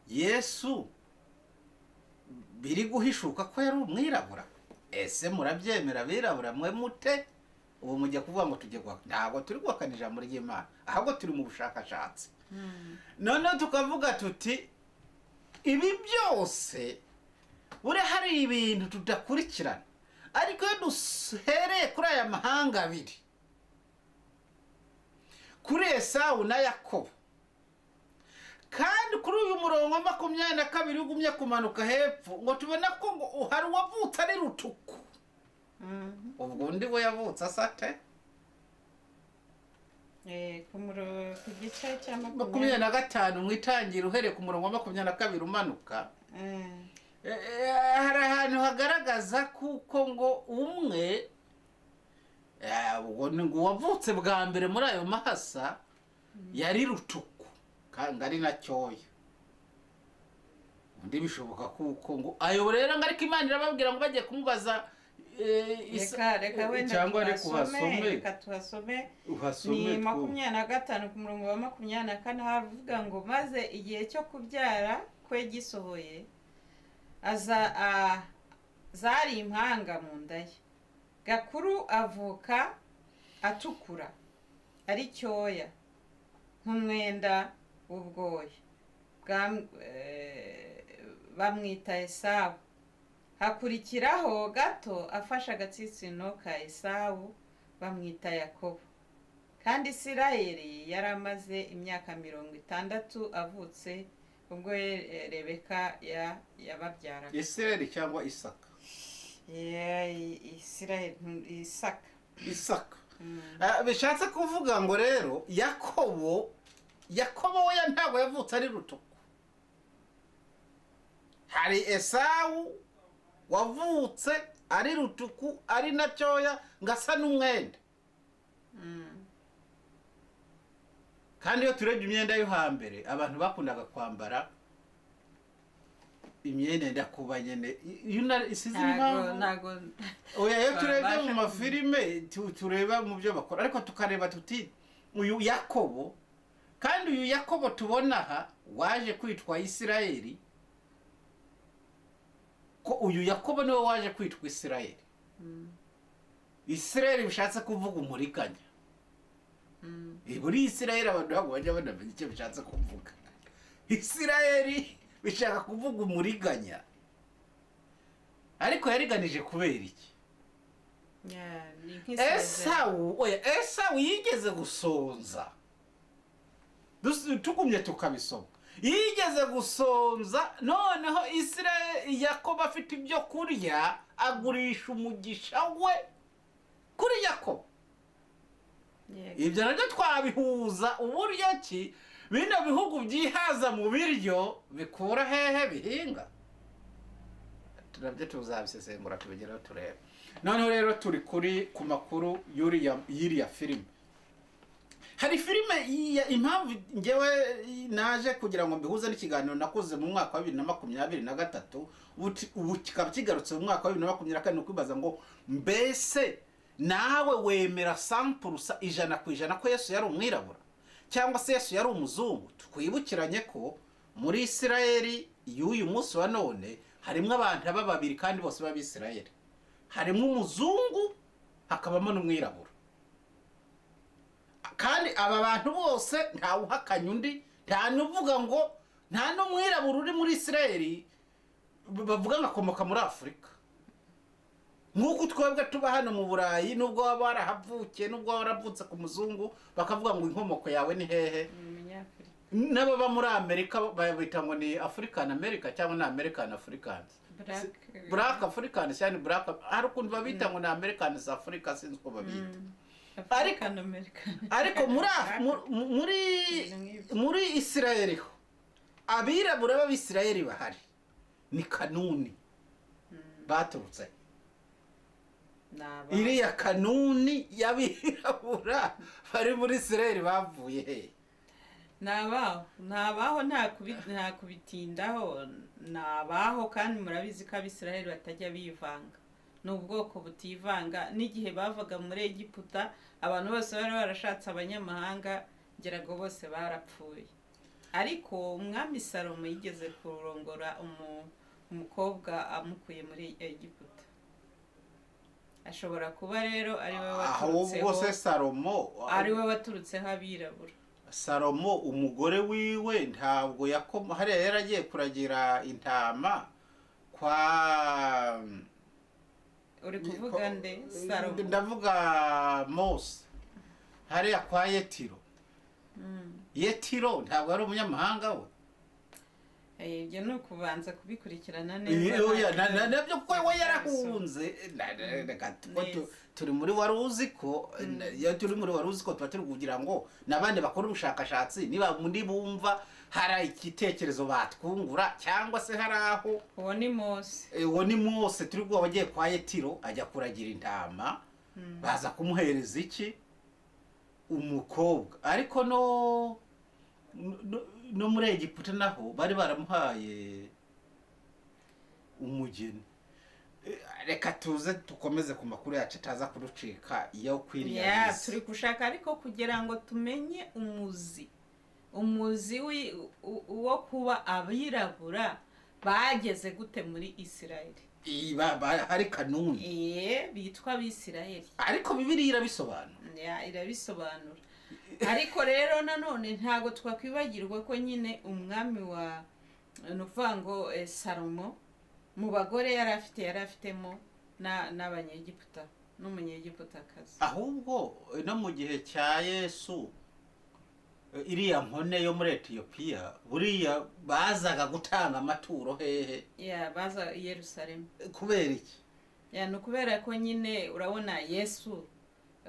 Yesu biri guhishuka ko yari umwirabura. Ese murabyemera abirabura mwe mute? Ubu mujya kuvuga ngo tujye guhakana, ntabwo turi guhakana ijambo ry'Imana, ahubwo turi mu bushakashatsi. Noneho tukavuga tuti ibi byose buri hari ibintu tudakurikirana, ariko iyo duhereye kuri aya mahanga abiri, kuri Esawu na Yakobo, kandi kuri uyu murongo 22 ugumye kumanuka hepfo, ngo tubona ko ngo hari uwavutse ari rutuku. Ubwo undi we yavutse asate ku gice cya 25 mu itangiriro, uhereye ku murongo 22 umanuka, hari ahantu hagaragaza kuko ngo umwe ngo uwavutse bwa mbere muri ayo mahasa yari rutuku kandi ari na cyoya. Undi bishoboka kuko ngo ayo rero ngo ariko Imana irababwira ngo bagiye kumubaza, reka wenda cyangwa reka tuhasome, ni 25 ku murongo wa 24, havuga ngo maze igihe cyo kubyara kwe gisohoye, aza zari impanga mu nda ye, Gakuru avuka atukura ari cyoya nk'umwenda w'ubwoya, bamwita Esawu. Hakurikiraho gato afashe agatsitsino ka Esawu, bamwita Yakobo. Kandi Isirayeli yari amaze imyaka 60 avutse ubwo Rebeka yababyaraga. Isirayeli cyangwa Isaka? Isirayeli, Isaka. Isaka. Bishatse kuvuga ngo rero Yakobo we ntabwo yavutse ari rutuku. Hari Esawu wavutse ari rutuku ari na cyoya ngasa n'umwenda. Kandi iyo turebye imyenda yo hambere, abantu bakundaga kwambara imyenda yenda kuba nyene isize impamvu. Oya, iyo turebye mu mafilime tureba mu byo bakora, ariko tukareba tuti uyu Yakobo, kandi uyu Yakobo tubona aha waje kwitwa Isirayeli, ko uyu Yakobo niwe waje kwitwa Isirayeli. Isirayeli bishatse kuvuga umuriganya. Buri Isirayeli abantu ntabwo bajya banamenya icyo bishatse kuvuga. Isirayeli bishaka kuvuga umuriganya, ariko yariganije kubera iki? Esawu yigeze gusonza, tugumye tukabisoma, yigeze gusonza, noneho Isirayeli Yakobo afite ibyo kurya agurisha umugisha we kuri Yakobo. Ibyo nabyo twabihuza uburyo ki bino bihugu byihaza mu biryo bikura hehe bihinga, nabyo tuzabisesengura tubigeraho turebe. Noneho rero turi kuri ku makuru y'iriya filime. Hari filime impamvu ngewe naje kugira ngo mbihuze n'ikiganiro nakoze mu mwaka wa 2023, ubu kikaba kigarutse mu mwaka wa 2024, kwibaza ngo mbese nawe wemera 100% 100% ko Yesu yari umwirabura cyangwa se Yesu yari umuzungu? Twibukiranye ko muri Isirayeli y'uyu munsi wa none harimo abantu aba babiri kandi bose b'Abisirayeli, harimo umuzungu hakabamo n'umwirabura, kandi aba bantu bose ntawuhakanya undi, Nta nuvuga ngo nta n'umwirabura uri muri Isirayeli bavuga ngo akomoka muri Afurika. Nk'uko twebwe tuba hano mu Burayi, nubwo waba warahavukiye, nubwo waba waravutse ku muzungu, bakavuga ngo inkomoko yawe ni hehe. Umunyafurika. N'ababa muri Amerika babita ngo ni African America cyangwa ni American Africans, Black. Black Africans cyangwa ni Black, hari ukuntu babita ngo ni Americans Africa, sinzi uko babita. African American. Ariko muri Ibintu nk'ibyo. muri Isirayeli ho, abirabura b'Abisirayeli bahari ni Kanuni baturutse. Ni aba- Iriya Kanuni y'abirabura bari muri Isirayeli bavuye he? Ni abaho, ni abaho, nta kubitindaho, ni abaho. Kandi murabizi ko Abisirayeli batajya bivanga, ni ubwoko butivanga. N'igihe bavaga muri Egiputa, abantu bose bari barashatse abanyamahanga, ngira ngo bose barapfuye. Ariko umwami Salomo yigeze kurongora umukobwa amukuye muri Egiputa. Ashobora kuba rero ari we Ahubwo se waturutseho Salomo, ari we waturutseho abirabura. Salomo umugore wiwe ntabwo yakoma hariya, yaragiye kuragira intama kwa Uri kuvuga nde? Salomo? Ndavuga Mose, hariya kwa Yetiro. Yetiro ntabwo ari umunyamahanga we? Ibyo ni ukubanza kubikurikirana neza. Oya, nabyo kuko we yarahunze. Reka ko Neza. Turi muri wari uzi ko, iyo turi muri wari uzi ko tuba turi kugira ngo n'abandi bakora ubushakashatsi, niba muri bumva hari igitekerezo batwungura cyangwa se hari aho. Uwo ni Mose. Uwo ni Mose turi bwo wagiye kwa Yetiro ajya kuragira intama, baza kumuhereza iki? Umukobwa. Ariko no muri Egiputa naho bari baramuhaye umugeni. Reka tuze dukomeze ku makuru yacu ataza kurucika iyo kwiriye. Ya, turi gushaka ariko kugira ngo tumenye umuzi wo kuba abirabura bageze gute muri Isirayeli. Hari Kanuni. Bitwa Abisirayeli. Ariko Bibiliya irabisobanura. Ya, irabisobanura. Ariko rero nanone ntabwo twakwibagirwa ko nyine umwami wa, ni ukuvuga ngo Salomo, mu bagore yari afite, yari afitemo n'Abanyegiputa, n'Umunyegiputakazi. Ahubwo no mu gihe cya Yesu, iriya nkone yo muri Etiyopiya, buriya bazaga gutanga amaturo hehe? Ya, baza i Yerusalemu. Kubera iki? Ya, ni ukubera ko nyine urabona Yesu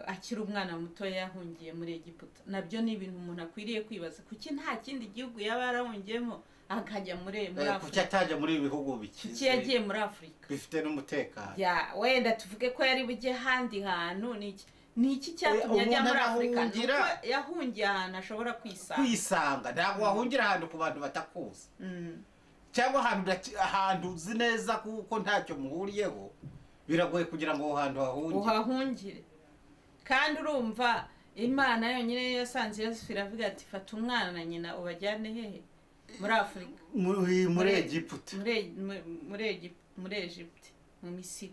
akiri umwana muto yahungiye muri Egiputa. Nabyo ni ibintu umuntu akwiriye kwibaza: kuki nta kindi gihugu yaba yarahungiyemo akajya muri Kuki Afurika? atajya muri ibi bihugu Kuki bikize, yagiye muri Afurika bifite n'umutekano? Ya, wenda tuvuge ko yari bujye ahandi hantu. Ni iki cyatumye ajya Umuntu muri Afurika? Ni arahungira. uko yahungiye ahantu ashobora kwisanga. Kwisanga. Ntabwo wahungira ahantu ku bantu batakuzi cyangwa ahantu uzi neza kuko ntacyo muhuriyeho. Biragoye kugira ngo aho hantu hahungire. Uhahungire. Kandi urumva Imana yonyine yasanze Yosefu iravuga ati: "Fata umwana na nyina ubajyane hehe? Muri Afurika." Muri Egiputa. Muri Egypte, mu Misiri.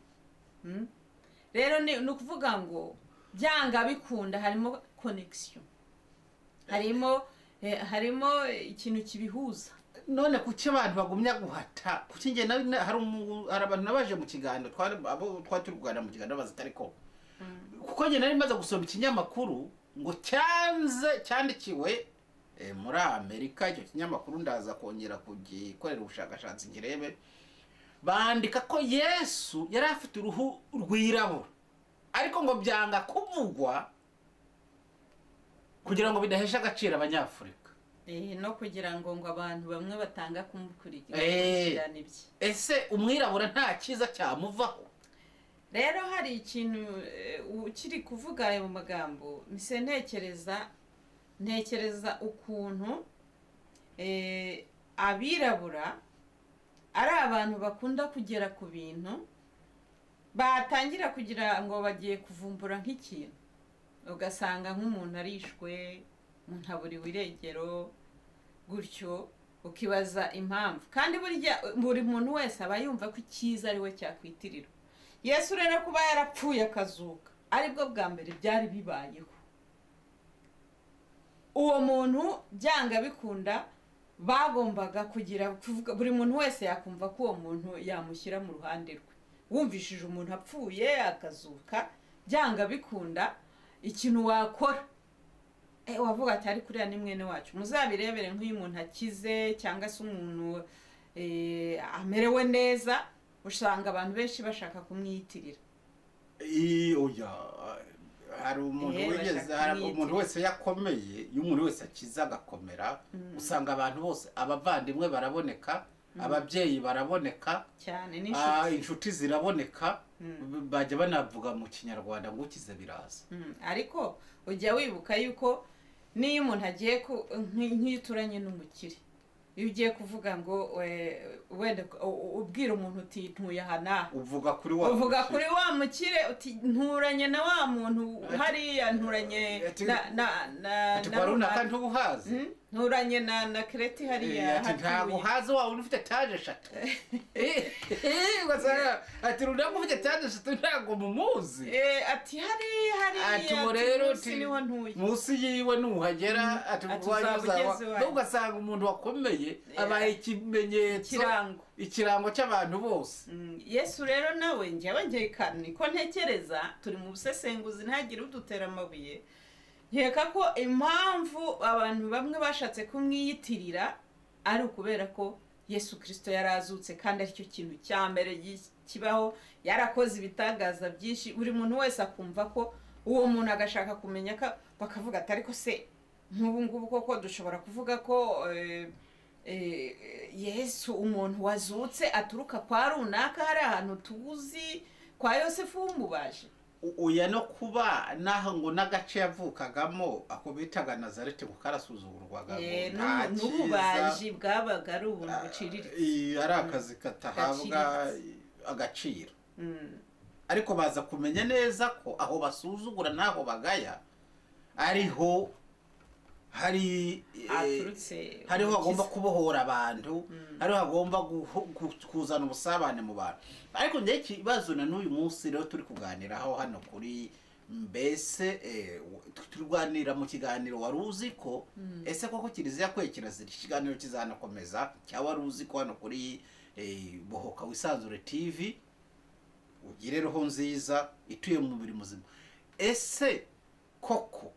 Rero ni ukuvuga ngo byanga bikunda harimo connection, harimo ikintu kibihuza. None kuki abantu bagumya guhata? Kuki njye hari abantu nabaje mu kiganiro, twari abo twari turi kuganira mu kiganiro, baza ariko kuko njye nari maze gusoma ikinyamakuru ngo cyanze cyandikiwe muri Amerika. Icyo kinyamakuru ndaza kongera kugikorera ubushakashatsi ngirebe. Bandika ko Yesu yari afite uruhu rwirabura, ariko ngo byanga kuvugwa kugira ngo bidahesha agaciro Abanyafurika. No kugira ngo abantu bamwe batanga kumukurikirana ibye. Ese umwirabura nta cyiza cyamuvaho? Rero hari ikintu, ukiri kuvuga ayo magambo mise ntekereza ukuntu abirabura ari abantu bakunda kugera ku bintu, batangira kugira ngo bagiye kuvumbura nk'ikintu, ugasanga nk'umuntu arishwe, umuntu aburiwe irengero gutyo, ukibaza impamvu. Kandi burya buri muntu wese aba yumva ko icyiza ari we cyakwitirirwa. Yesu rero kuba yarapfuye akazuka, aribwo bwa mbere byari bibayeho. Uwo muntu byanga bikunda bagombaga kugira kuvuga, buri muntu wese yakumva ko uwo muntu yamushyira mu ruhande rwe. Wumvishije umuntu apfuye akazuka, byanga bikunda ikintu wakora wavuga ati ari kuriya ni mwene wacu. Muzabirebere nk'iyo umuntu akize cyangwa se umuntu amerewe neza, usanga abantu benshi bashaka kumwiyitirira. Oya, hari umuntu wigeze, hari umuntu wese yakomeye, iyo umuntu wese akiza agakomera, usanga abantu bose, abavandimwe baraboneka, ababyeyi baraboneka cyane, n'inshuti, inshuti ziraboneka, bajya banavuga mu Kinyarwanda ngo ukize biraza. Ariko ujya wibuka yuko niyo umuntu agiye nk'iyo uturanye n'umukire, iyo ugiye kuvuga ngo wenda ubwira umuntu uti ntuye aha n'aha, uvuga kuri wa uvuga kuri wa mukire uti nturanye na wa muntu hariya, nturanye na na runaka ntubuhazi, nturanye na Kereti hariya, ati ntabwo uhazi wa wundi ufite taje eshatu, ati runaka ufite taje eshatu ntabwo mumuzi, ati hariya, ati ubu rero niho ntuye, munsi yiwe nuhagera, ati ugasanga umuntu wakomeye abaye ikimenyetso, ikirango cy'abantu bose. Yesu rero nawe njyewe nkeka niko ntekereza, turi mu busesenguzi ntagire udutera amabuye, nkeka ko impamvu abantu bamwe bashatse kumwiyitirira ari ukubera ko Yesu Kristo yarazutse, kandi aricyo kintu cya mbere kibaho, yarakoze ibitangaza byinshi, buri muntu wese akumva ko uwo muntu agashaka kumenya, bakavuga ati ariko se nk'ubu ngubu koko dushobora kuvuga ko Yesu umuntu wazutse aturuka kwa runaka, hari ahantu tuzi kwa Yosefu w'umubaji. Oya, no kuba naho ngo n'agace yavukagamo ako bitaga Nazareti ngo karasuzugurwaga, n'ububaji bwabaga ari ubuntu buciriritse, ari akazi katahabwa agaciro. Ariko baza kumenya neza ko aho basuzugura n'aho bagaya ariho hari hariho hagomba kubohora abantu, hariho hagomba kuzana ubusabane mu bantu. Ariko njye ikibazo na n'uyu munsi rero turi kuganiraho hano kuri mbese turwanira mu kiganiro wari uzi ko ese koko Kiliziya kwekirazira, ikiganiro kizanakomeza cya wari uzi ko hano kuri Bohoka Wisanzure TV, ugire roho nziza ituye mu mubiri muzima. Ese koko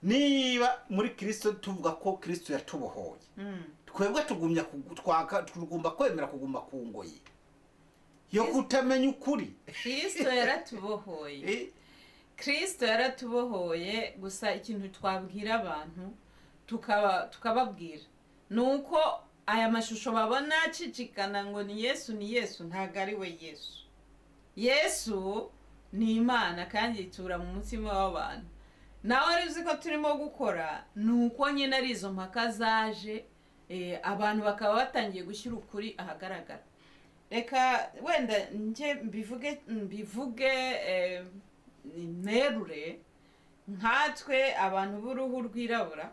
niba muri Kristo tuvuga ko Kristo yatubohoye, twebwe tugumya tugomba kwemera kuguma ku ngoyi yo kutamenya ukuri? Kristo yaratubohoye, Kristo yaratubohoye. Gusa ikintu twabwira abantu tukababwira nuko aya mashusho babona acicikana ngo ni Yesu ni Yesu, ntago ari we Yesu. Yesu ni Imana kandi itura mu mutima w'abantu. Nawe ari uzi ko turimo gukora nuko nyine ari izo mpaka zaje, abantu bakaba batangiye gushyira ukuri ahagaragara. Reka wenda nje mbivuge nerure, nkatwe abantu b'uruhu rwirabura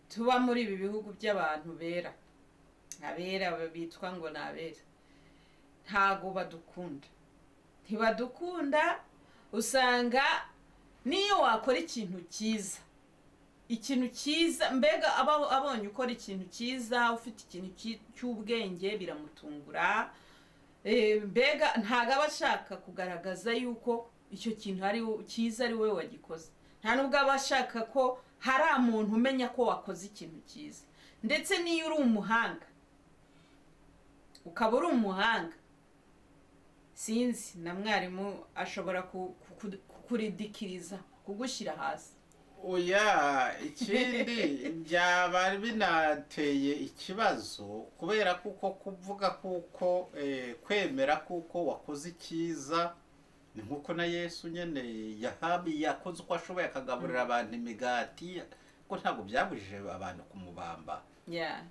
tuba muri ibi bihugu by'abantu bera, abera bitwa ngo ni abera, ntago badukunda, ntibadukunda. Usanga niyo wakora ikintu cyiza, ikintu cyiza mbega abonye ukora ikintu cyiza, ufite ikintu cy'ubwenge biramutungura, mbega ntago aba ashaka kugaragaza yuko icyo kintu ari cyiza ari wowe wagikoze, nta nubwo aba ashaka ko hari umuntu umenya ko wakoze ikintu cyiza. Ndetse niyo uri umuhanga, ukaba uri umuhanga, sinzi na mwarimu ashobora kukuridikiriza, kugushyira hasi. Oya, ikindi byaba binateye ikibazo kubera kuko kuvuga kuko kwemera kuko wakoze icyiza ni nkuko na Yesu nyene yakoze uko ashoboye akagaburira abantu imigati, ko ntabwo byabujije abantu kumubamba.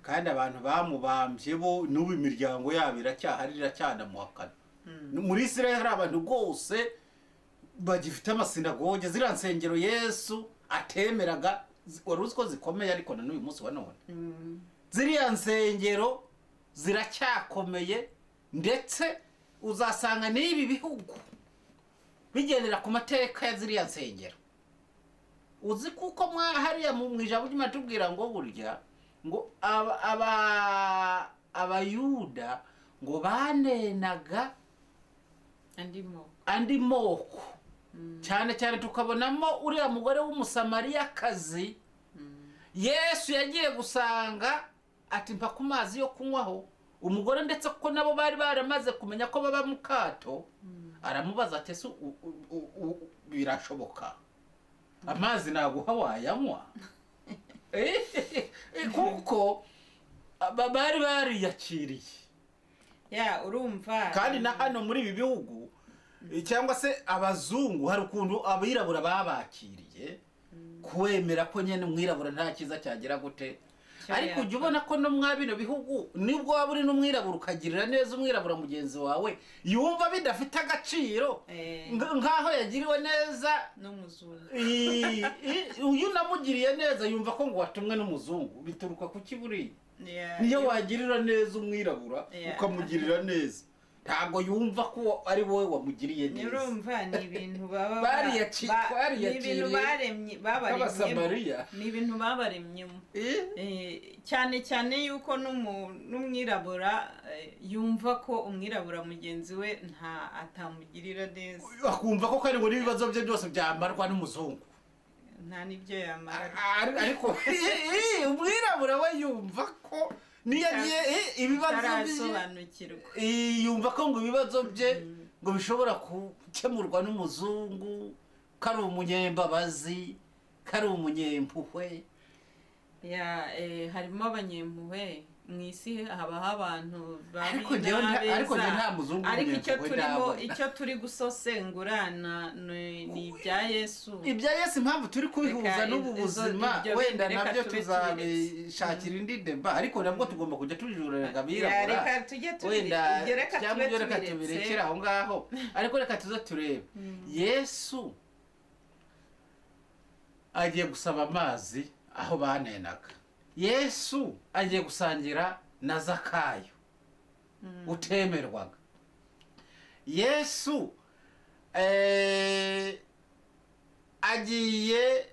Kandi abantu bamubambye bo n'ubu imiryango yabo iracyahari, iracyanamuhakana. Muri Israel hari abantu rwose bagifite amasinagoge, ziriya nsengero Yesu atemeraga, wari uzi ko zikomeye, ariko na n'uyu munsi wa none ziriya nsengero ziracyakomeye, ndetse uzasanga n'ibi bihugu bigendera ku mateka ya ziriya nsengero. Uzi kuko hariya mu ijambo ry'Imana tubwira ngo burya ngo abayuda ngo banenaga andi moko, cyane cyane tukabonamo uriya mugore w'umusamariyakazi Yesu yagiye gusanga ati mpa ku mazi yo kunywaho. Umugore ndetse ko nabo bari baramaze kumenya ko baba mu kato, aramubaza ati ese birashoboka amazi naguha wayanywa? Kuko bari bariyakiriye. Ya urumva kandi na hano muri ibi bihugu cyangwa se abazungu hari ukuntu abirabura babakiriye kwemera ko nyene umwirabura nta cyiza cyagera gute. Ariko ujya ubona ko no mwa bino bihugu nibwo waba uri n'umwirabura ukagirira neza umwirabura mugenzi wawe yumva bidafite agaciro, nkaho yagiriwe neza n'umuzungu. Uyu namugiriye neza yumva ko ngo watumwe n'umuzungu. Bituruka ku kiburi. Niyo wagirira neza umwirabura ukamugirira neza, ntabwo yumva ko ari wowe wamugiriye neza. Urumva ni ibintu baba babaremye, ni ibintu babaremyemo cyane cyane yuko n'umwirabura yumva ko umwirabura mugenzi we nta atamugirira neza, akumva ko ari ngo n'ibibazo bye byose byamarwa n'umuzungu, nta n'ibyo yamara. Ariko umwirabura we yumva ko niyo agiye ibibazo bye, yumva ko ngo ibibazo bye ngo bishobora gukemurwa n'umuzungu, ko ari umunyembabazi, ko ari umunyempuhwe. Ya harimo abanyempuhwe mu isi, habaho abantu ariko nta muzungu. Ariko icyo turi gusosengurana ni ibya Yesu. Ibya Yesu impamvu turi kubihuza n'ubu buzima wenda nabyo tuzabishakira indi deba, ariko nabwo tugomba kujya tujurira abirabura. Wenda cyangwa ibyo reka tubirekere aho ngaho, ariko reka tuze turebe. Yesu agiye gusaba amazi aho banenaga. Yesu agiye gusangira na Zakayo utemerwaga. Yesu agiye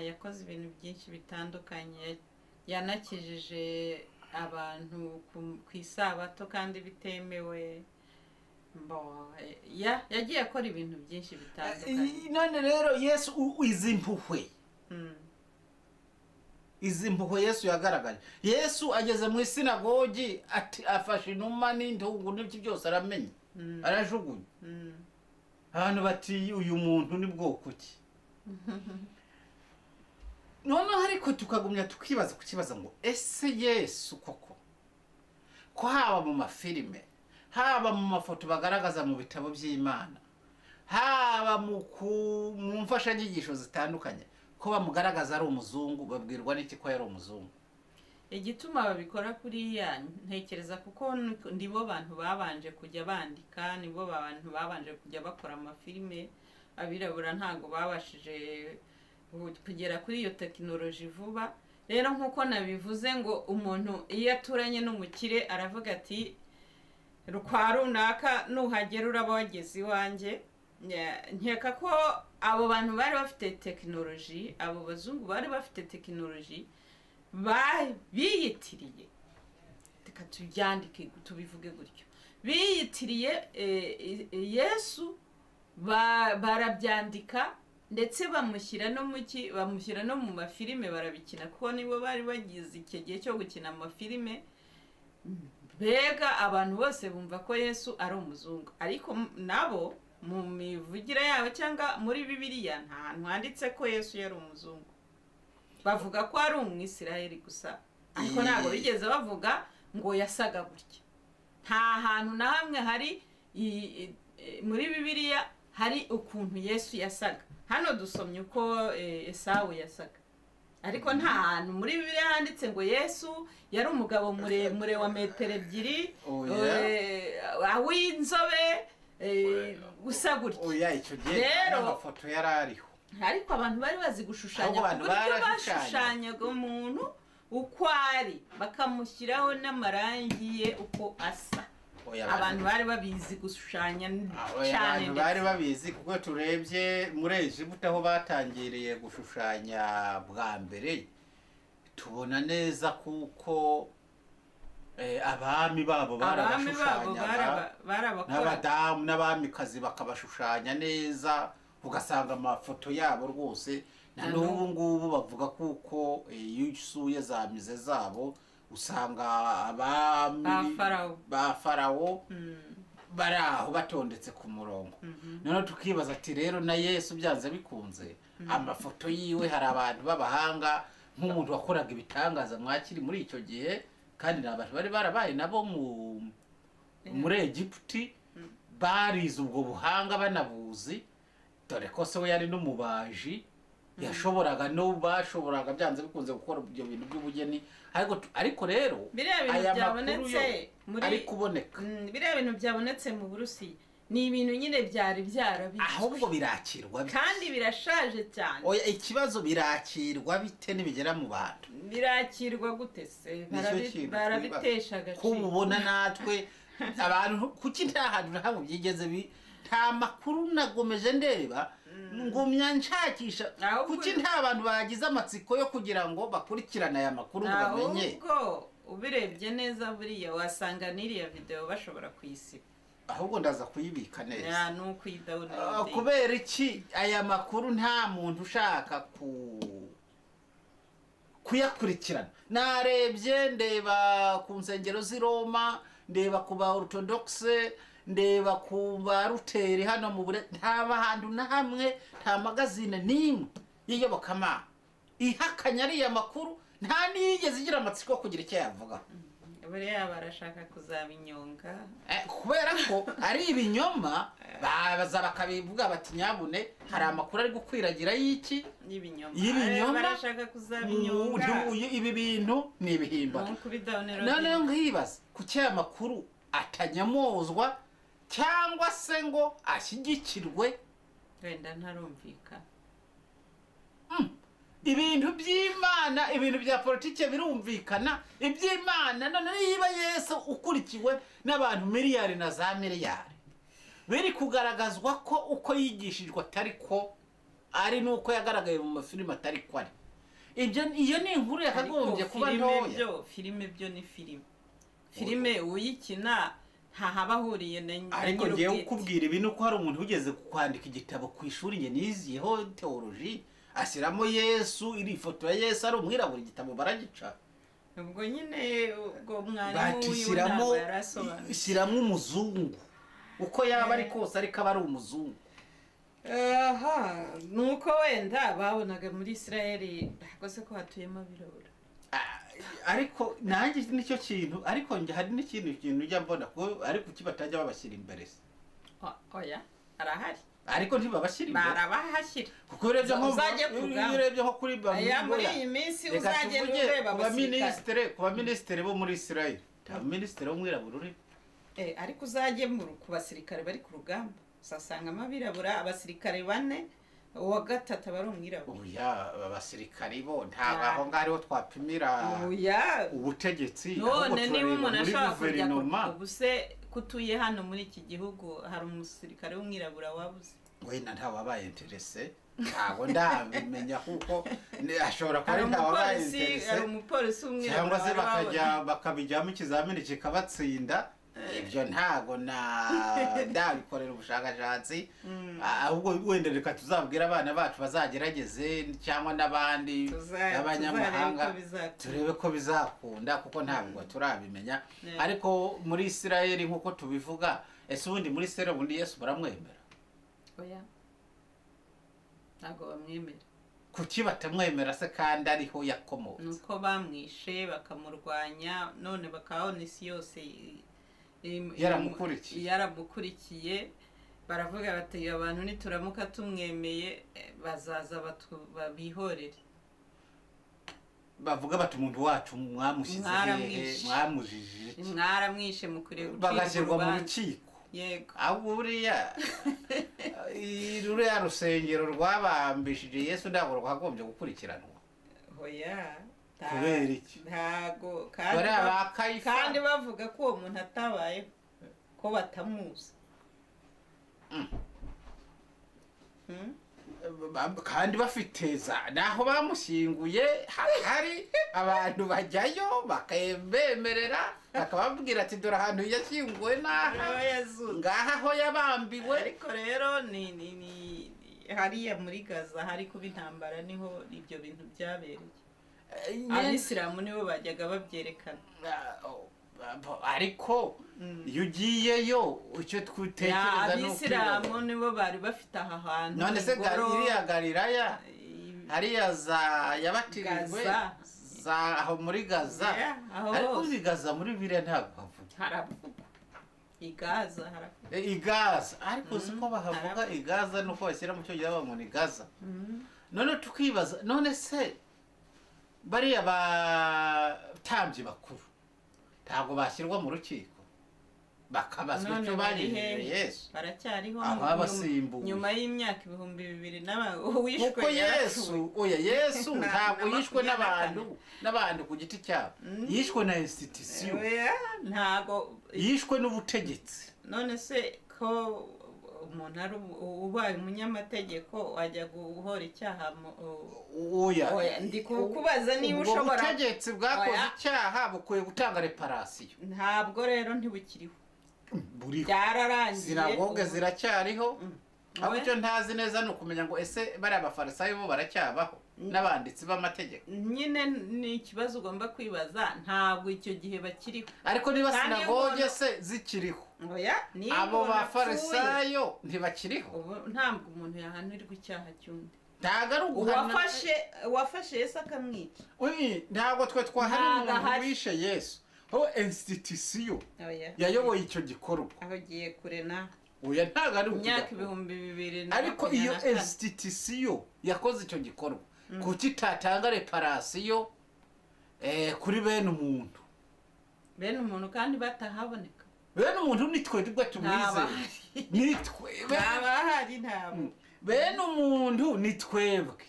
yakoze ibintu byinshi bitandukanye, yanakijije abantu ku isabato kandi bitemewe. Yagiye akora ibintu byinshi bitandukanye. None rero Yesu izi mpuhwe, izi mpuhwe Yesu yagaragaje. Yesu ageze mu isinagogi afashe inuma n'intungu n'ibyo byose aramenya, arajugunya. Abantu bati uyu muntu ni bwoko ki? Noneho ariko tukagumya tukibaza kukibaza ngo ese Yesu koko ko haba mu mafilime, haba mu mafoto bagaragaza mu bitabo by'Imana, haba mu mfashanyigisho zitandukanye, ko bamugaragaza ari umuzungu, babwirwa n'iki ko yari umuzungu? Igituma babikora kuriya ntekereza kuko nibo bantu babanje kujya bandika, nibo bantu babanje kujya bakora amafilime. Abirabura ntago babashije kugera kuri iyo tekinoloji vuba. Rero nkuko nabivuze ngo umuntu iyo aturanye n'umukire aravuga ati kwa runaka nuhagera uraba wageze iwanjye. Nkeka ko abo bantu bari bafite tekinoloji, abo bazungu bari bafite tekinoloji biyitiriye, reka tubyandike tubivuge gutyo, biyitiriye Yesu, barabyandika ndetse bamushyira no muki, bamushyira no mu mafilime barabikina, kuko nibo bari bagize icyo gihe cyo gukina amafilime. Mbega abantu bose bumva ko Yesu ari umuzungu, ariko nabo mu mivugire yabo cyangwa muri Bibiliya nta hantu handitse ko Yesu yari umuzungu. Bavuga ko ari umwisirayeli gusa, ariko ntabwo bigeze bavuga ngo yasaga gutya. Nta hantu na hamwe hari muri Bibiliya hari ukuntu Yesu yasaga. Hano dusomye uko Esawu yasaga, ariko nta hantu muri Bibiliya handitse ngo Yesu yari umugabo muremure wa metero 2 w'inzobe gusa gutya. Oya, icyo gihe amafoto yari ariho, ariko abantu bari bazi gushushanya ku buryo bashushanyaga umuntu uko ari, bakamushyiraho n'amarangi ye uko asa. Abantu bari babizi gushushanya cyane, abantu bari babizi, kuko turebye muri Egiputa aho batangiriye gushushanya bwa mbere, tubona neza kuko abami babo barabashushanyaga, n'abadamu n'abamikazi bakabashushanya neza, ugasanga amafoto yabo rwose na n'ubu ngubu bavuga kuko iyo usuye za mize zabo usanga abami ba Farawo bari aho batondetse ku murongo. Noneho tukibaza ati rero na Yesu byanze bikunze amafoto yiwe, hari abantu b'abahanga nk'umuntu wakoraga ibitangaza mwakiri muri icyo gihe, kandi ni abantu bari barabaye nabo muri Egiputi, barize ubwo buhanga banabuzi, dore ko se we yari n'umubaji, yashoboraga no bashoboraga byanze bikunze gukora ibyo bintu by'ubugeni. Ariko rero biriya bintu byabonetse muri ari kuboneka, biriya bintu byabonetse mu Burusiya ni ibintu nyine byari byarabitswe, ahubwo birakirwa kandi birashaje cyane. Oya, ikibazo birakirwa bite nibigera mu bantu? Birakirwa gute se? Barabitesha agaciro. Kububona natwe abantu kuki nta hantu na hamwe byigeze, nta makuru nagomeje ndeba, ngumya nshakisha, kuki nta bantu bagize amatsiko yo kugira ngo bakurikirane aya makuru ngo bamenye? Ahubwo ubirebye neza buriya wasanga n'iriya video bashobora kuyisiba, ahubwo ndaza kuyibika neza. Kubera iki aya makuru nta muntu ushaka kuyakurikirana? Narebye ndeba ku nsengero z'i Roma, ndeba ku ba Orthodoxe, ndeba ku ba Luteri hano mu Bure, nta hantu na hamwe, nta magazine n'imwe y'iyobokamana ihakanya ariya makuru, nta niyigeze igira amatsiko kugira icyo yavuga. Buriya barashaka kuzabinyonga kubera ko ari ibinyoma, baza bakabivuga bati nyabune hari amakuru ari gukwiragira y'iki y'ibinyoma, barashaka kuzabinyonga, ibi bintu ni ibihimbano. Noneho nkibaza kuki aya makuru atanyamozwa cyangwa se ngo ashyigikirwe, wenda ntarumvikana. Ibintu by'Imana, ibintu bya politike birumvikana, iby'Imana none niba Yesu ukurikiwe n'abantu miliyari na za miliyari, biri kugaragazwa ko uko yigishijwe atari ko ari, nuko yagaragaye mu mafilime atari ko ari. Ibyo iyo ni inkuru yakagombye kuba ntoya. Filime byo ni filime, filime uyikina ntahaba ahuriye na nyir'ubwite. Ariko ngiye kukubwira ibi nuko hari umuntu ugeze kwandika igitabo ku ishuri nge niziyeho theology, ashyiramo Yesu, iri foto ya Yesu ari umwirabura, igitabo baragica. Ubwo nyine ubwo mwarimu wiwe yarasobanuye, shyiramo umuzungu uko yaba ari kose, ariko aba ari umuzungu. Aha nuko wenda babonaga muri Israeli rwose ko hatuyemo abirabura. Ariko nanjye nicyo kintu, ariko njye hari n'ikindi kintu ujya mbona ko ariko kuki batajya babashyira imbere se? Oya, arahari, ariko ntibabashyira imbere, barabahashyira. Kuko urebye nko kuri muri iyi minsi uzagenda ureba ku baminisitiri bo muri Israel, nta minisitiri w'umwirabura uri. Ariko uzajye ku basirikare bari ku rugamba uzasangamo abirabura, abasirikare bane, uwa gatatu aba ari umwirabura. Oya, abasirikari bo ntabwo aho ngaho ariho twapimira ubutegetsi. None niba umuntu ashobora kujya ubuse kutuye hano muri iki gihugu hari umusirikare w'umwirabura wabuze? Wenda ntawabaye interese, ntabwo ndabimenya kuko ashobora kuba ntawabaye interese, hari umupolisi w'umwirabura cyangwa se bakajya bakabijyamo ikizamini kikabatsinda. Ibyo ntago ndabikorera ubushakashatsi, ahubwo wenda reka tuzabwira abana bacu bazagerageze cyangwa n'abandi b'abanyamahanga turebe ko bizakunda, kuko ntabwo turabimenya. Ariko muri Israel nk'uko tubivuga, ese ubundi muri Israel ubundi Yesu baramwemera? Oya, ntabwo bamwemera. Kuki batamwemera se kandi ariho yakomotse? Nuko bamwishe bakamurwanya, none bakabona isi yose yaramukurikiye, baravuga bati abantu nituramuka tumwemeye bazaza babihorere. Bavuga bati umuntu wacu mwamushyize hehe, mwamujijije, mwaramwishe, mukwiriye gucirwa bagashyirwa mu rukiko. Yego, ahubwo buriya ruriya rusengero rwabambishije Yesu ntabwo rwakagombye gukurikiranwa. Oya, kubera iki? Ntago, kandi bavuga ko uwo muntu atabayeho. Ko batamuzi. Kandi bafite za naho bamushyinguye, hari abantu bajyayo bakabemerera, bakababwira ati dore ahantu yashyinguwe n'aha, Aho yazutse. ngaha aho yabambiwe. Ariko rero ni hariya muri Gaza hari kuba intambara, niho ibyo bintu byabereye. Abisilamu nibo bajyaga babyerekana. Ariko iyo ugiyeyo, icyo twitekereza ni Abisilamu ukwibaza. nibo bari bafite aha hantu None se iriya Galilaya, hariya za yabatirijwe, Gaza. za aho muri Gaza? Yeah, aho Ariko hose. uzi Gaza muri Bibiliya ntabwo havuga. Haravugwa i Gaza, haravugwa. I Gaza, ariko uzi ko bahavuga i Gaza nuko bashyira mu Cyongereza bavuga ngo ni Gaza. None tukibaza, none se bariya batambyi bakuru ntabwo bashyirwa mu rukiko bakabazwa None icyo bari bagirije hehe? Yesu? Baracyariho. Ababasimbuye. Nyuma y'imyaka 2000 uwishwe Kuko yarapfuye. Yesu, oya, Yesu ntabwo na yishwe 24. n'abantu ku giti cyabo, yishwe na institution. Oya, ntago Yishwe n'ubutegetsi. None se ko umuntu ari ubaye umunyamategeko wajya guhora icyaha Oya. Oya, ndi kukubaza niba Ubwo ushobora butegetsi bwakoze Oya. icyaha bukwiye gutanga réparation. Ntabwo rero, ntibukiriho. Buriho. Byararangiye. Sinagoge ziracyariho. Ahubwo Oya. icyo ntazi neza ni ukumenya ngo ese bariya Bafarisayo bo baracyabaho n'abanditsi b'amategeko? Nyine ni ikibazo ugomba kwibaza, ntabwo icyo gihe bakiriho. Ariko niba Kandi iyo sinagoge umuntu se zikiriho, Oya, niba abo umuntu apfuye, Bafarisayo ntibakiriho? Ubu ntabwo umuntu yahanirwa icyaha cy'undi. Ntabwo ari uguhana. Uwafashe Yesu akamwica. Ui, ntabwo twe twahana Ntabwo umuntu ahari. wishe Yesu, ho institution Oya. yayoboye icyo gikorwa. Aho ugiye kure na Oya, ntabwo ari ukujya imyaka kure. 2000 na Ariko iyo 24. institution yakoze icyo gikorwa, kuki itatanga réparation kuri bene umuntu? Bene umuntu kandi batahaboneka. Bene umuntu ni twe tubwo tumwizeye. Ntabahari. Ni twe Ntabahari, ntabwo. Bene umuntu ni twebwe.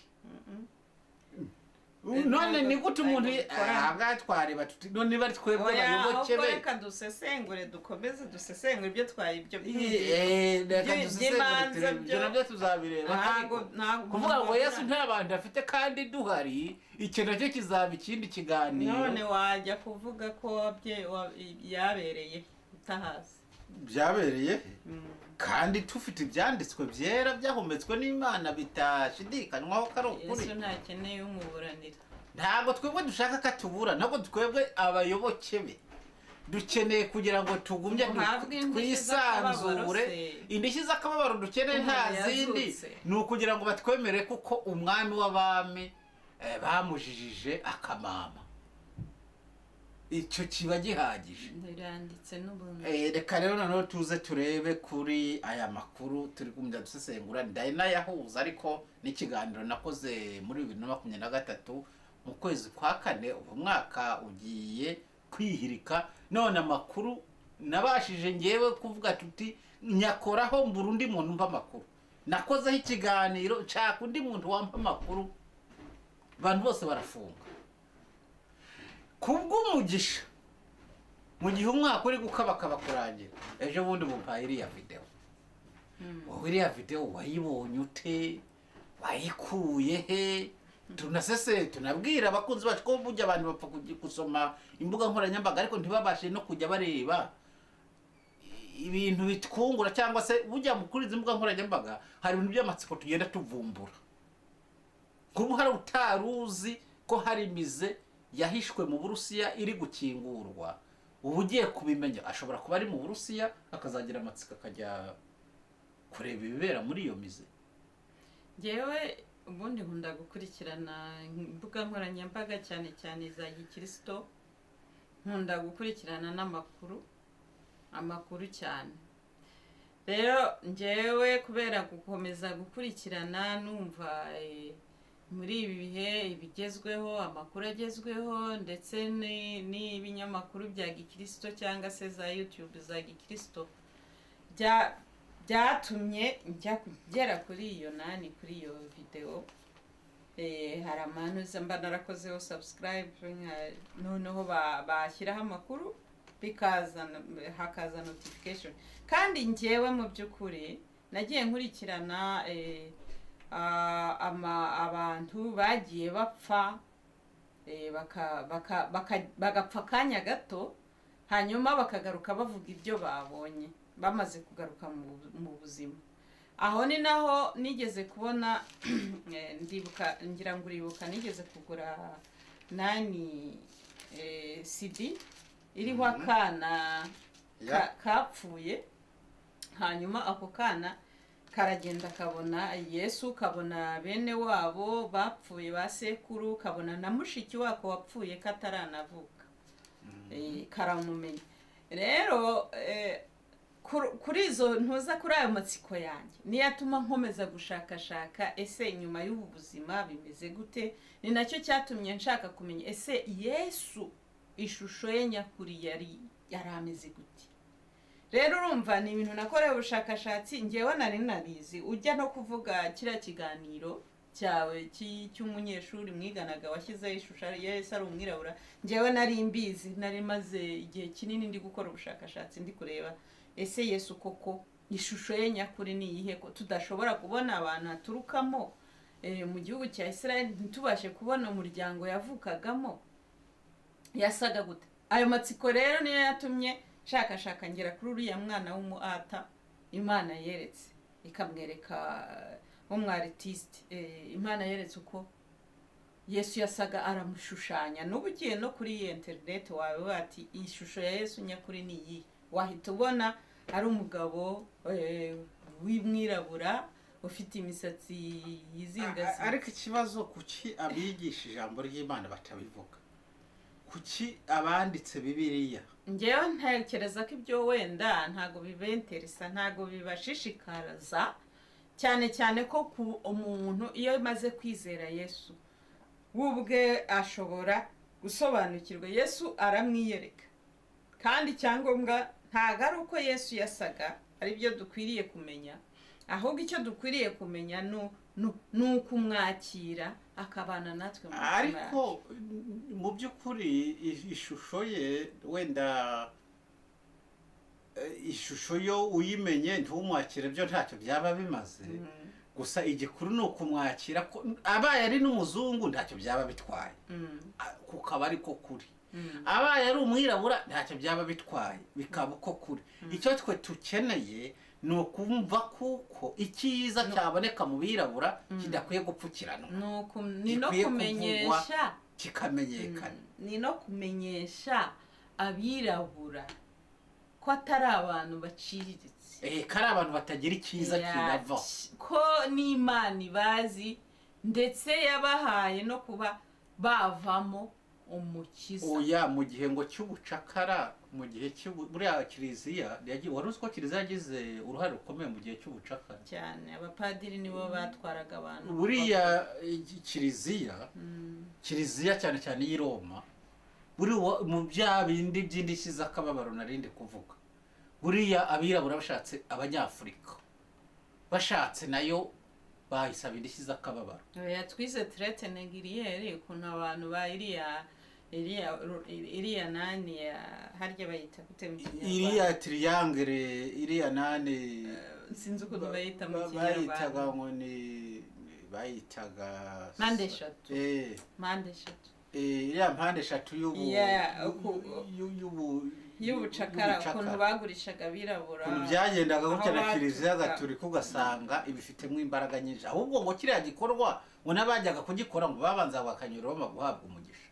None ni gute umuntu Ntabwo bikora. Ahangaha twareba tuti none niba ari twebwe Oya, abayoboke ahubwo be. reka dusesengure, dukomeze dusesengure ibyo twaye ibyo Reka dusesengure by'imanza turebe, ibyo nabyo tuzabireba. Ntabwo Ariko ntabwo kuvuga ngo Yesu nta bantu afite kandi duhari, icyo nacyo kizaba ikindi kiganiro. None wajya kuvuga ko yabereye utahazi? Byabereye he? Kandi tufite ibyanditswe byera byahumetswe n'Imana, bitashidikanywaho ko ari ukuri. Yesu ntakeneye umuburanira. Ntabwo twebwe dushaka ko atubura, ntabwo twebwe abayoboke be dukeneye kugira ngo tugumye Muhabwe indishyi twisanzure. z'akababaro se. Indishyi z'akababaro dukeneye nta Umuntu zindi, yazutse. ni ukugira ngo batwemere kuko umwami w'abami bamujijije akamama, icyo kiba gihagije. Biranditse n'ubundi. Reka rero noneho tuze turebe kuri aya makuru turi kumenya dusesengura, ndanayahuza ariko n'ikiganiro nakoze muri 2023 mu kwezi kwa kane. Ubu mwaka ugiye kwihirika, none amakuru nabashije ngewe kuvuga tuti nyakoraho mbura undi muntu mpa amakuru. Nakozeho ikiganiro nshaka undi muntu wampa amakuru, abantu bose barafunga. Kubw'umugisha, mu gihe umwaka uri gukabakaba kurangira, ejo bundi bumpaye iriya videwo. Wowe iriya videwo wayibonye ute? Wayikuye he? Tunasese tunabwira abakunzi bacu ko burya abantu bapfa kujya gusoma imbuga nkoranyambaga, ariko ntibabashe no kujya bareba ibintu bitwungura, cyangwa se bujya kuri izi mbuga nkoranyambaga hari ibintu by'amatsiko tugenda tuvumbura. Kuba hari utari uzi ko hari musée yahishwe mu Burusiya iri gukingurwa, uba ugiye kubimenya. Ashobora kuba ari mu Burusiya, akazagira amatsiko akajya kureba ibibera muri iyo musée. Ngewe ubundi nkunda gukurikirana imbuga nkoranyambaga, cyane cyane za gikirisito. Nkunda gukurikirana n'amakuru, amakuru cyane. Rero ngewe kubera gukomeza gukurikirana, numva muri ibi bihe ibigezweho, amakuru agezweho, ndetse n'ibinyamakuru bya gikirisito cyangwa se za YouTube za gikirisito, byatumye njya kugera kuri iyo nani, kuri iyo videwo. Hari amanuza mba narakozeho subscribe, noneho bashyiraho amakuru. Bikaza, hakaza notification. Kandi njyewe mu by'ukuri nagiye nkurikirana abantu bagiye bapfa, bagapfa akanya gato, hanyuma bakagaruka bavuga ibyo babonye bamaze kugaruka mu buzima. Aho ni naho nigeze kubona, ndibuka, ngira ngo uribuka, nigeze kugura nani, CD iriho akana kapfuye, hanyuma ako kana karagenda kabona Yesu, kabona bene wabo bapfuye ba sekuru, kabona na mushiki wako wapfuye kataranavuka, karamumenya. Rero kuri izo ntuza, kuri ayo matsiko yanjye niyo atuma nkomeza gushakashaka, ese nyuma y'ubu buzima bimeze gute? Ni nacyo cyatumye nshaka kumenya ese Yesu ishusho ye nyakuri yari ameze gute. Rero urumva ni ibintu nakorewe ubushakashatsi, ngewe nari narizi. Ujya no kuvuga kiriya kiganiro cyawe cy'umunyeshuri mwiganaga washyizeho ishusho Yesu ari umwirabura, ngewe nari mbizi, nari maze igihe kinini ndi gukora ubushakashatsi, ndi kureba ese Yesu koko ishusho ye nyakuri ni iyihe, ko tudashobora kubona abantu aturukamo mu gihugu cya Israel, ntitubashe kubona umuryango yavukagamo yasaga gute. Ayo matsiko rero niyo yatumye nshakashaka ngera kuri uriya mwana w'umuata Imana yeretse, ikamwereka w'umwaritiste, Imana yeretse uko Yesu yasaga aramushushanya. N'ubu ugiye no kuri iyi internet wawe bati ishusho ya Yesu nyakuri ni iyi, wahita ubona ari umugabo w'umwirabura ufite imisatsi yizingazinze. Ariko ikibazo, kuki abigisha ijambo ry'Imana batabivuga? Kuki abanditse Bibiliya? Ngewe ntekereza ko ibyo wenda ntago bibenteresa, ntago bibashishikariza, cyane cyane ko umuntu iyo amaze kwizera Yesu we ubwe ashobora gusobanukirwa, Yesu aramwiyereka. Kandi icyangombwa ntago ari uko Yesu yasaga, ari byo dukwiriye kumenya, ahubwo icyo dukwiriye kumenya ni ukumwakira akabana natwe mu mitima Ariko yacu. Mu by'ukuri ishusho ye wenda, ishusho yo uyimenye ntumwakire byo ntacyo byaba bimaze. Gusa igikuru ni ukumwakira, ko abaye ari n'umuzungu ntacyo byaba bitwaye, kukaba ariko kuri, abaye ari umwirabura ntacyo byaba bitwaye, bikaba uko kuri. Icyo twe tukeneye ni ukumva kuko icyiza cyaboneka mu birabura kidakwiye gupfukiranwa, Ni no gikwiye kuvugwa, kumenyesha, kikamenyekana. Ni no kumenyesha abirabura ko atari abantu baciriritse, ko ari abantu batagira icyiza kibavaho, ko n'Imana ibazi, ndetse yabahaye no kuba bavamo umukiza. Oya, mu gihe ngo cy'ubucakara, mu gihe cy'ubu, buriya kiliziya wari uzi ko kiliziya yagize uruhare rukomeye mu gihe cy'ubucakara? Cyane, abapadiri nibo batwaraga abantu. Buriya kiliziya cyane cyane y'i Roma, buri mu bya bindi by'indishyi z'akababaro narindi kuvuga, buriya abirabura bashatse, abanyafurika bashatse, nayo bayisaba indishyi z'akababaro. Oya, twize traite négrière, ukuntu abantu ba iriya nani ya harya bayita gute mu Kinyarwanda? Iriya triangle, iriya nani. Sinzi ukuntu bayita mu Bayitaga Kinyarwanda. ngo ni bayitaga Mpande eshatu. Mpande eshatu. Iriya mpande eshatu y'ubu Yeah, y'ubu y'ubucakara, ukuntu y'ubucakara. bagurishaga abirabura, Ukuntu byagendaga gutya aho na kiliziya baturuka. gatolika ugasanga ibifitemo imbaraga nyinshi, ahubwo ngo kiriya gikorwa ngo n'abajyaga kugikora ngo babanza bakanyura Roma guhabwa umugisha.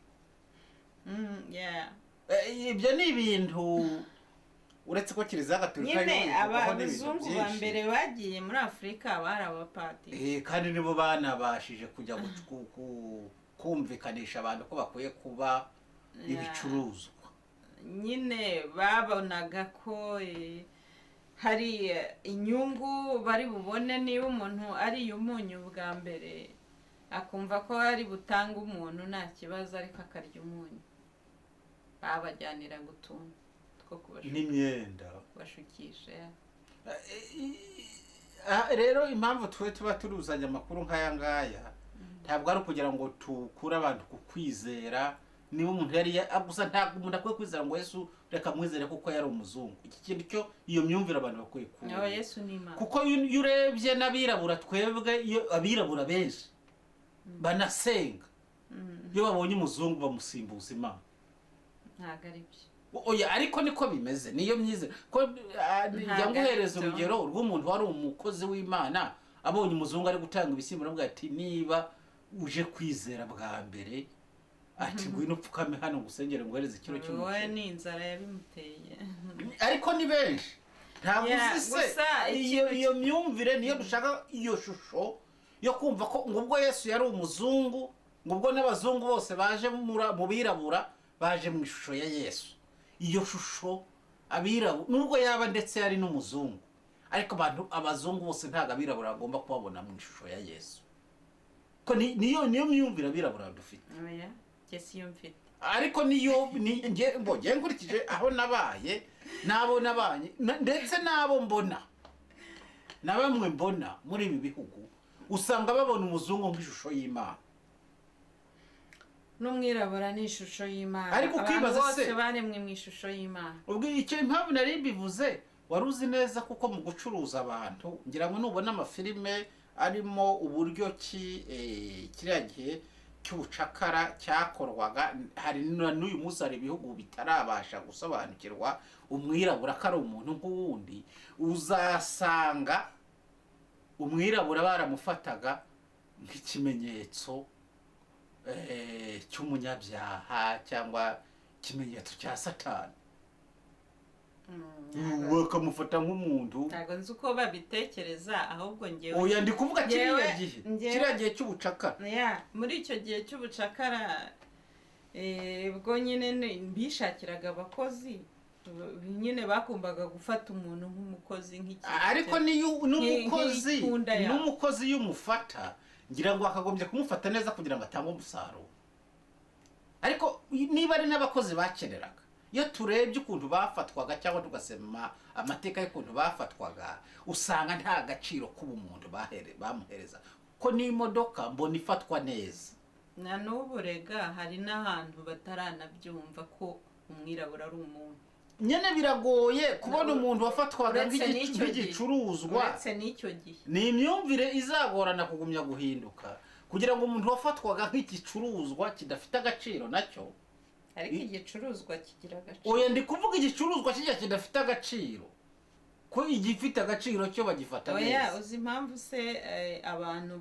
Ibyo ni ibintu, uretse ko kiliziya gatolika Nyine yo ivugwaho n'ibintu abazungu ba byinshi. mbere bagiye muri Afurika bari abapadiri. Kandi nibo banabashije kujya kumvikanisha abantu ko bakwiye kuba ibicuruzwa. Nyine babonaga ko hari inyungu bari bubone niba umuntu ariye umunyu bwa mbere, akumva ko ari butange umuntu nta kibazo, ariko akarya umunyu, babajyaniraga utuntu two N'imyenda. kubashukisha. Rero impamvu twe tuba turuzanya amakuru nk'aya ngaya ntabwo ari ukugira ngo tukure abantu ku kwizera. Niba umuntu yari gusa ntabwo umuntu akwiye kwizera ngo Yesu reka mwizere kuko yari umuzungu. Iki kintu cyo, iyo myumvire abantu bakwiye Aba kuba, Yesu ni Imana. Kuko iyo urebye n'abirabura twebwe, iyo abirabura benshi banasenga, iyo babonye umuzungu bamusimbuza Imana. Ntabwo ari byo. Oya, ariko niko bimeze, niyo myizere ko Ntabwo njya nguhereza ari byo. urugero rw'umuntu wari umukozi w'Imana, abonye umuzungu ari gutanga ibishyimbo, aravuga ati: "Niba uje kwizera bwa mbere," ati, "ngwino upfukame hano ngusengere, nguhereze ikiro Wowe cy'umuceri." ni inzara yabimuteye. Ariko ni benshi, ntabwo Yeah, uzi se gusa iyo ikintu iyo myumvire niyo dushaka, iyo shusho yo kumva ko ngo ubwo Yesu yari umuzungu, ngo ubwo n'abazungu bose baje mu birabura baje mu ishusho ya Yesu. Iyo shusho, abirabura, nubwo yaba ndetse yari n'umuzungu, ariko abantu, abazungu bose ntabwo abirabura bagomba kubabona mu ishusho ya Yesu, ko niyo myumvire abirabura dufite. Oya, njye siyo mfite. Ariko niyo ni nge mbo nge nkurikije aho nabaye n'abo nabanye ndetse n'abo mbona na bamwe mbona muri ibi bihugu, usanga babona umuzungu nk'ishusho y'Imana. N'umwirabura ni ishusho y'Imana. Ariko Abantu ukibaza bose baremwe mu ishusho y'Imana. Ubwo icyo impamvu nari mbivuze, wari uzi neza kuko mu gucuruza abantu, ngira ngo nubona amafilime arimo uburyo ki kiriya gihe cy'ubucakara cyakorwaga, hari na n'uyu munsi hari ibihugu bitarabasha gusobanukirwa umwirabura ko ari umuntu nk'uwundi. Uzasanga umwirabura baramufataga nk'ikimenyetso cy'umunyabyaha cyangwa ikimenyetso cya Satani, bakamufata nk'umuntu. Ntabwo nzi uko babitekereza, ahubwo ngewe Oya, ndi kuvuga kiriya gihe, kiriya gihe cy'ubucakara. Ya, muri icyo gihe cy'ubucakara, ubwo nyine bishakiraga abakozi, nyine bakumbaga gufata umuntu nk'umukozi, nk'ikintu Ariko niyo n'umukozi nk'ikunda yawe. N'umukozi iyo umufata, ngira ngo akagombye kumufata neza kugira ngo atange umusaruro. Ariko niba ari n'abakozi bakeneraga, iyo turebye ukuntu bafatwaga cyangwa tugasema amateka y'ukuntu bafatwaga, usanga nta gaciro k'ubumuntu bamuhereza, ko n'imodoka mbona ifatwa neza. Na n'ubu rega hari n'ahantu bataranabyumva ko umwirabura ari umuntu. Nyine biragoye kubona umuntu wafatwaga Uretse n'icyo gihe. nk'igicuruzwa. Uretse n'icyo gihe. Ni imyumvire izagorana kugumya guhinduka, kugira ngo umuntu wafatwaga nk'igicuruzwa kidafite agaciro nacyo. Ariko igicuruzwa kigira agaciro. Oya, ndi kuvuga igicuruzwa kijya kidafite agaciro, ko igifite agaciro cyo bagifata Oya, neza. uzi impamvu se abantu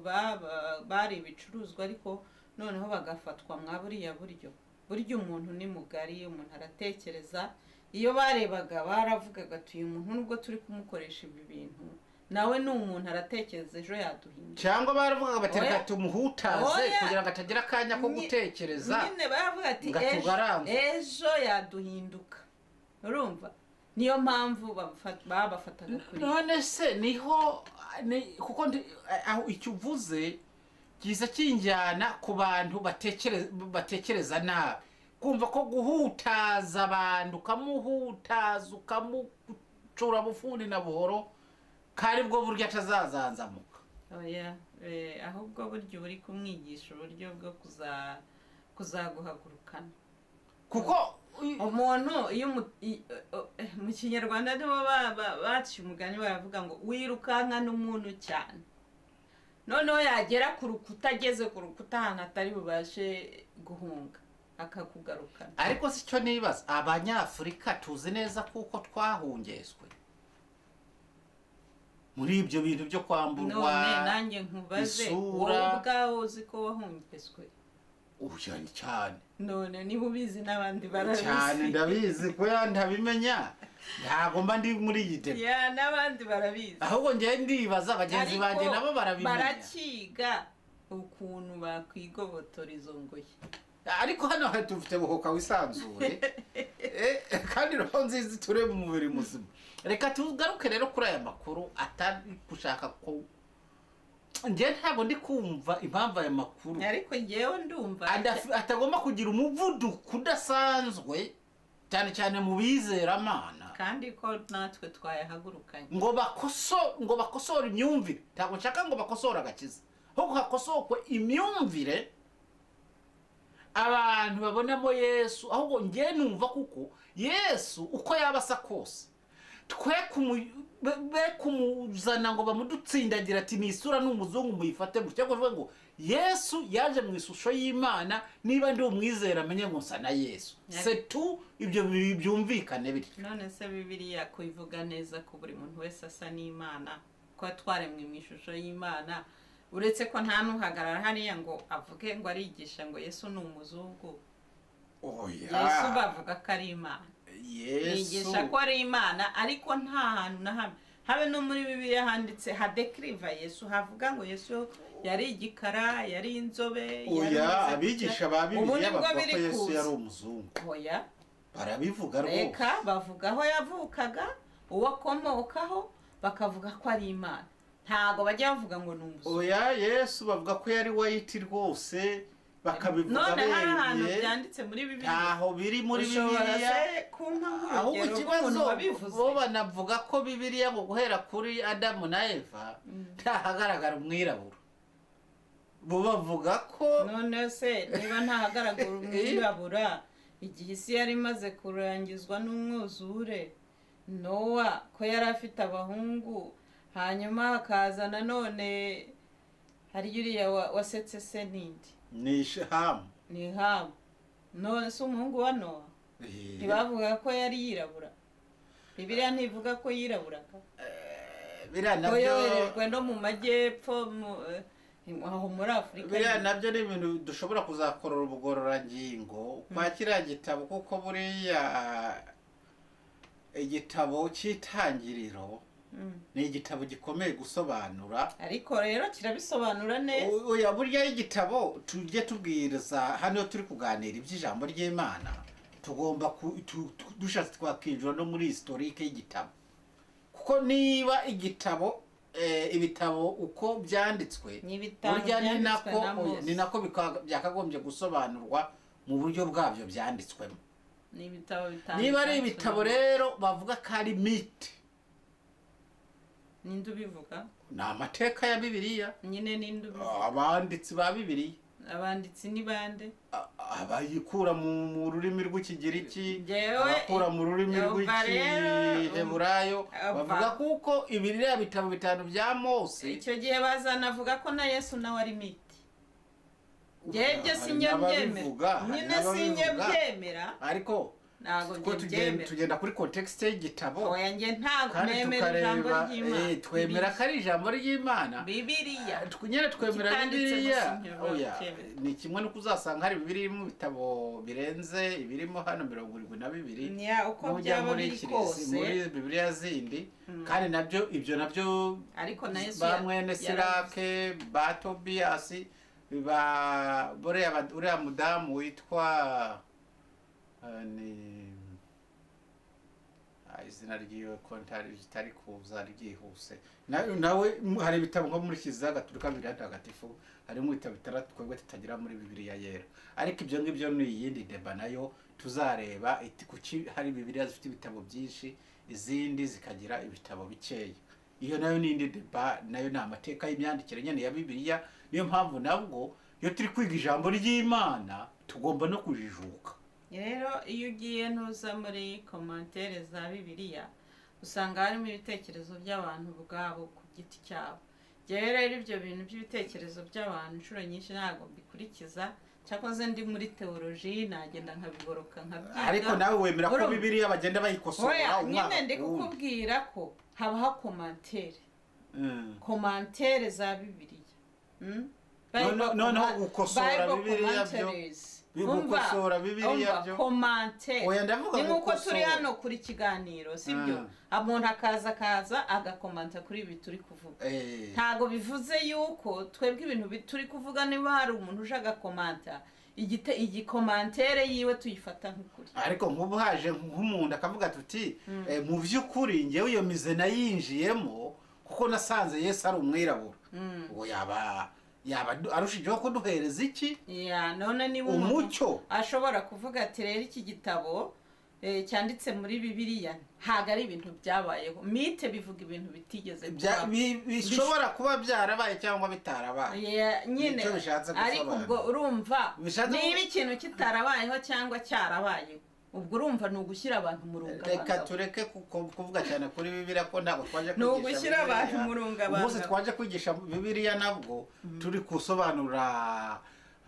bari ibicuruzwa, ariko noneho bagafatwa mwa buriya buryo? Burya umuntu ni mugari, umuntu aratekereza. Iyo barebaga baravugaga ati: "Uyu muntu, nubwo turi kumukoresha ibi bintu, nawe ni umuntu, aratekereza, ejo yaduhindura." Cyangwa baravugaga bati: Oya. "Reka tumuhutaze Oya. kugira ngo atagira akanya ko gutekereza Nyine baravuga ati ngo ejo, atugaranzwe." ejo yaduhinduka. Urumva niyo mpamvu babafataga kuri None se niho kuko aho icyo uvuze kiza kinjyana ku bantu batekereza nabi, kumva ko guhutaza abantu, ukamuhutaza, ukamucura bufuni na buhoro, kari bwo buryo atazazanzamuka. Oya, ahubwo burya uba uri kumwigisha uburyo bwo kuzaguhagurukana. Kuko Umuntu iyo mu Kinyarwanda nibo baciye umugani, baravuga ngo wirukankana umuntu cyane, noneho yagera ku rukuta, ageze ku rukuta ahantu atari bubashe guhunga, akakugarukana. Ariko si cyo nibaza, Abanyafurika tuzi neza kuko twahungeswe muri ibyo bintu byo kwamburwa None nanjye nkubaze, isura. wowe ubwawe uzi ko wahungeswe? Oya, cyane. None niba ubizi, n'abandi barabizi. Cyane, ndabizi. Ko ya ntabimenya, ntabwo mba ndi muri iyi débat. Ya, n'abandi barabizi. Ahubwo njyewe ndibaza bagenzi Ariko banjye nabo barabimenya. barakiga ukuntu bakwigobotora izo ngoyi. Ariko hano hari dufite buhoka wisanzure, kandi roho nziza turebe umubiri muzima. Reka tugaruke rero kuri aya makuru atari gushaka ko njye ntabwo ndi kumva impamvu aya makuru Ariko ngewe ndumva atagomba kugira umuvuduko udasanzwe, cyane cyane mu bizeramana. Kandi ko natwe twayahagurukanye. Ngo bakosore imyumvire. Ntabwo nshaka ngo bakosore agakiza, ahubwo hakosokwe imyumvire. Abantu babonamo Yesu, ahubwo njye numva kuko Yesu uko yaba asa kose, twe be kumuzana ngo bamudutsindagira ati ni isura n'umuzungu muyifate gutya, cyangwa ngo Yesu yaje mu ishusho y'Imana, niba ndi umwizera amenye ngo nsa na Yesu. C'est tout, ibyo byumvikane bityo. None se Bibiliya kuivuga neza ko buri muntu wese asa n'Imana, ko twaremwe mu ishusho y'Imana, uretse ko nta nuhagarara hariya ngo avuge ngo arigisha ngo Yesu ni umuzungu. Oya. Yesu bavuga ko ari Imana. Yigisha ko ari Imana, ariko nta hantu na hamwe habe no muri Bibiliya handitse hadekriva Yesu havuga ngo Yesu yari igikara, yari inzobe. Oya, abigisha ba Bibiliya bavuga ko Yesu yari umuzungu. Oya, barabivuga rwose. Reka bavuga aho yavukaga, uwo akomokaho, bakavuga ko ari Imana. Ntago bajya bavuga ngo ni umuzungu. Oya, Yesu bavuga ko yari white rwose, bakabivuga none hari ahantu byanditse muri Bibiliya. Ntaho biri muri Bibiliya. Ahubwo ikibazo bo banavuga ko Bibiliya ngo guhera kuri Adamu na Eva ntahagaragara umwirabura. Bo bavuga ko none se niba ntahagaragara umwirabura, igihe isi yari imaze kurangizwa n'umwuzure, Nowa ko yari afite abahungu, hanyuma hakaza nanone hari uriya wasetse se nindi ni Hamu. Ni Hamu. None se umuhungu wa Nowa ntibavuga ko yari yirabura? Bibiliya ntivuga ko yiraburaga. Biriya Ko nabyo yoherejwe no mu majyepfo, aho muri Afurika. Biriya nabyo ni ibintu dushobora kuzakorora ubugororangingo kwa kiriya gitabo, kuko buriya igitabo cy'itangiriro ni igitabo gikomeye gusobanura. Ariko rero kirabisobanura neza. Oya, burya igitabo tujye tubwiriza hano turi kuganira iby'ijambo ry'Imana, tugomba dushatse twakinjira no muri historique y'igitabo, kuko niba igitabo ibitabo uko byanditswe, burya ni nako byakagombye gusobanurwa mu buryo bwabyo byanditswemo. Niba ari ibitabo rero bavuga ko ari mythe, ninde ubivuga? Ni amateka ya Bibiliya nyine. Ninde ubivuga? Abanditsi ba Bibiliya. Abanditsi ni bande? Abayikura mu rurimi rw'Ikigiriki, abakura mu rurimi rw'Ikiheburayo, bavuga kuko ibiriya bitabo bitanu bya Mose. Icyo gihe bazanavuga ko na Yesu nawe ari miti. Njye sinyabyemera. Nyine sinyabyemera. Ariko ntago tugenda kuri context y'igitabo. Oya, njye ntago nemera ijambo ry'Imana. Twemera ko ari ijambo ry'Imana. Bibiliya. Nyine twemera Bibiliya. Oya, ni kimwe no kuzasanga hari Bibiliya mu bitabo birenze ibirimo hano 72. Nya uko byaba biri kose muri Bibiliya zindi, kandi nabyo ibyo nabyo ariko na Yesu ba mwene Sirake, ba Tobias, ba uriya mudamu witwa ni izina ryiwe ko ritari kuza ryihuse, nawe hari ibitabo nko muri Kiliziya Gatolika Bibiliya Ntagatifu harimo ibitabo bitandatu twebwe tutagira muri Bibiliya Yera. Ariko ibyo ngibyo ni iyindi deba nayo tuzareba kuki hari Bibiliya zifite ibitabo byinshi izindi zikagira ibitabo bikeya. Iyo nayo ni indi deba, nayo ni amateka y'imyandikire nyene ya Bibiliya. Niyo mpamvu nabwo iyo turi kwiga ijambo ry'Imana tugomba no kujijuka. Rero iyo ugiye ntuza muri commentaire za Bibiliya usanga harimo ibitekerezo by'abantu ubwabo ku giti cyabo. Njyewe rero ibyo bintu by'ibitekerezo by'abantu inshuro nyinshi ntabwo mbikurikiza, cyakoze ndi muri theology nagenda nkabigoroka nkabyiga. Ariko nawe wemera ko Bibiliya bagenda bayikosora umwaka? Nyine ndi kukubwira ko habaho commentaire. Commentaire za Bibiliya. Noneho gukosora Bibiliya byo gukosora Bibiliya byo commentaire. Oya, ndavuga ni nkuko turi hano kuri kiganiro, sibyo? Umuntu akaza agakomanta kuri ibi turi kuvuga. Ntago bivuze yuko twebwe ibintu turi kuvuga niba hari umuntu uje agakomanta igikomantere yiwe tuyifata nk'ukuri. Ariko nk'ubu haje nk'umuntu akavuga tuti mu by'ukuri njyewe iyo mize nayinjiyemo kuko nasanze Yesu ari umwirabura, uwo yaba arushijeho kuduhereza iki? Ya none niba umucyo ashobora kuvuga ati rero iki gitabo cyanditse muri Bibiliya ntabwo ari ibintu byabayeho. Mythe bivuga ibintu bitigeze kubaho. Bishobora kuba byarabaye cyangwa bitarabaye. Yeah, nyine. Nicyo bishatse Ariko gusobanura. ubwo urumva niba ikintu kitarabayeho cyangwa cyarabayeho, ubwo urumva ni ugushyira abantu mu Reka rungabangabo. tureke kuvuga cyane kuri Bibiliya, ko ntabwo twaje Ni kwigisha ugushyira abantu Bibiliya. mu rungabangabo. Umunsi twaje kwigisha Bibiliya nabwo turi gusobanura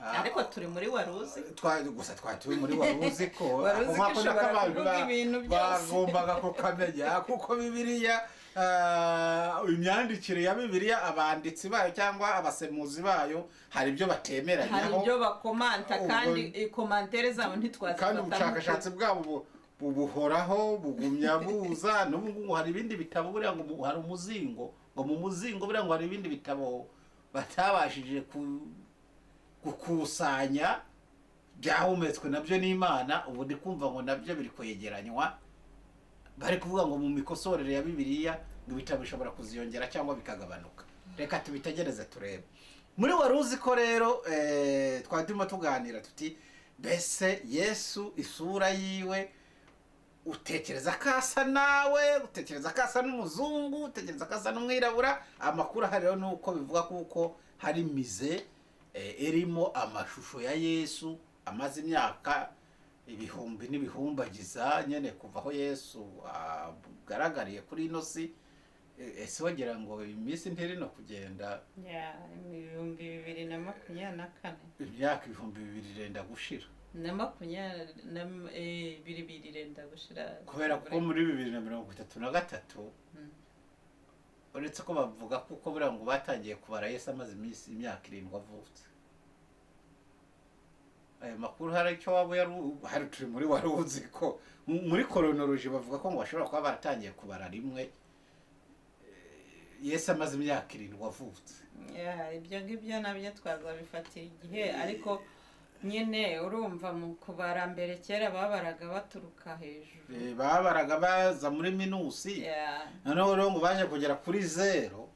Ariko turi muri Waruzi. Gusa twari turi muri Waruzi ko Wari uzi ko ako ngako ishobora nako abantu kuvuga ibintu byose. bagombaga kukamenya, kuko Bibiliya, imyandikire ya Bibiliya, abanditsi bayo cyangwa abasemuzi bayo hari ibyo Hari batemeranyaho. ibyo bakomanta, kandi commentaires zabo Kandi ntitwazifata. ubushakashatsi bwabo buhoraho bugumya buza. N'ubu ngubu hari ibindi bitabo buriya ngo hari umuzingo, ngo mu muzingo buriya ngo hari ibindi bitabo batabashije gukusanya byahumetswe nabyo n'Imana. Ubu ndi kumva ngo nabyo biri kwegeranywa, bari kuvuga ngo mu mikosorere ya Bibiliya ngo ibitabo bishobora kuziyongera cyangwa bikagabanuka. Reka tubitegereze turebe. Muri Wari uzi ko rero, twari turimo tuganira tuti: mbese Yesu isura yiwe utekereza ko asa nawe, utekereza ko asa n'umuzungu, utekereza ko asa n'umwirabura? Amakuru ahari rero ni uko bivuga kuko hari musée irimo amashusho ya Yesu amaze imyaka ibihumbi n'ibihumbagiza nyine kuva aho Yesu agaragariye kuri ino si. Ese wagira ngo iminsi ntiri no kugenda? Ya, 2024. Imyaka 2000 irenda gushira. Na makumyabiri na biri irenda gushira. Kubera ko muri 2033, uretse ko bavuga kuko buriya ngo batangiye kubara Yesu amaze iminsi imyaka 7 avutse. Ayo makuru hari icyo waba yari hari? Turi muri Wari uzi ko. Muri chronologie bavuga ko ngo bashobora kuba baratangiye kubara rimwe Yesu amaze imyaka 7 avutse. Ya, ibyo ngibyo nabyo twazabifatira igihe, ariko nyine urumva mu kubara mbere kera babaraga baturuka hejuru. Babaraga baza muri minus. Noneho rero ngo baje kugera kuri zero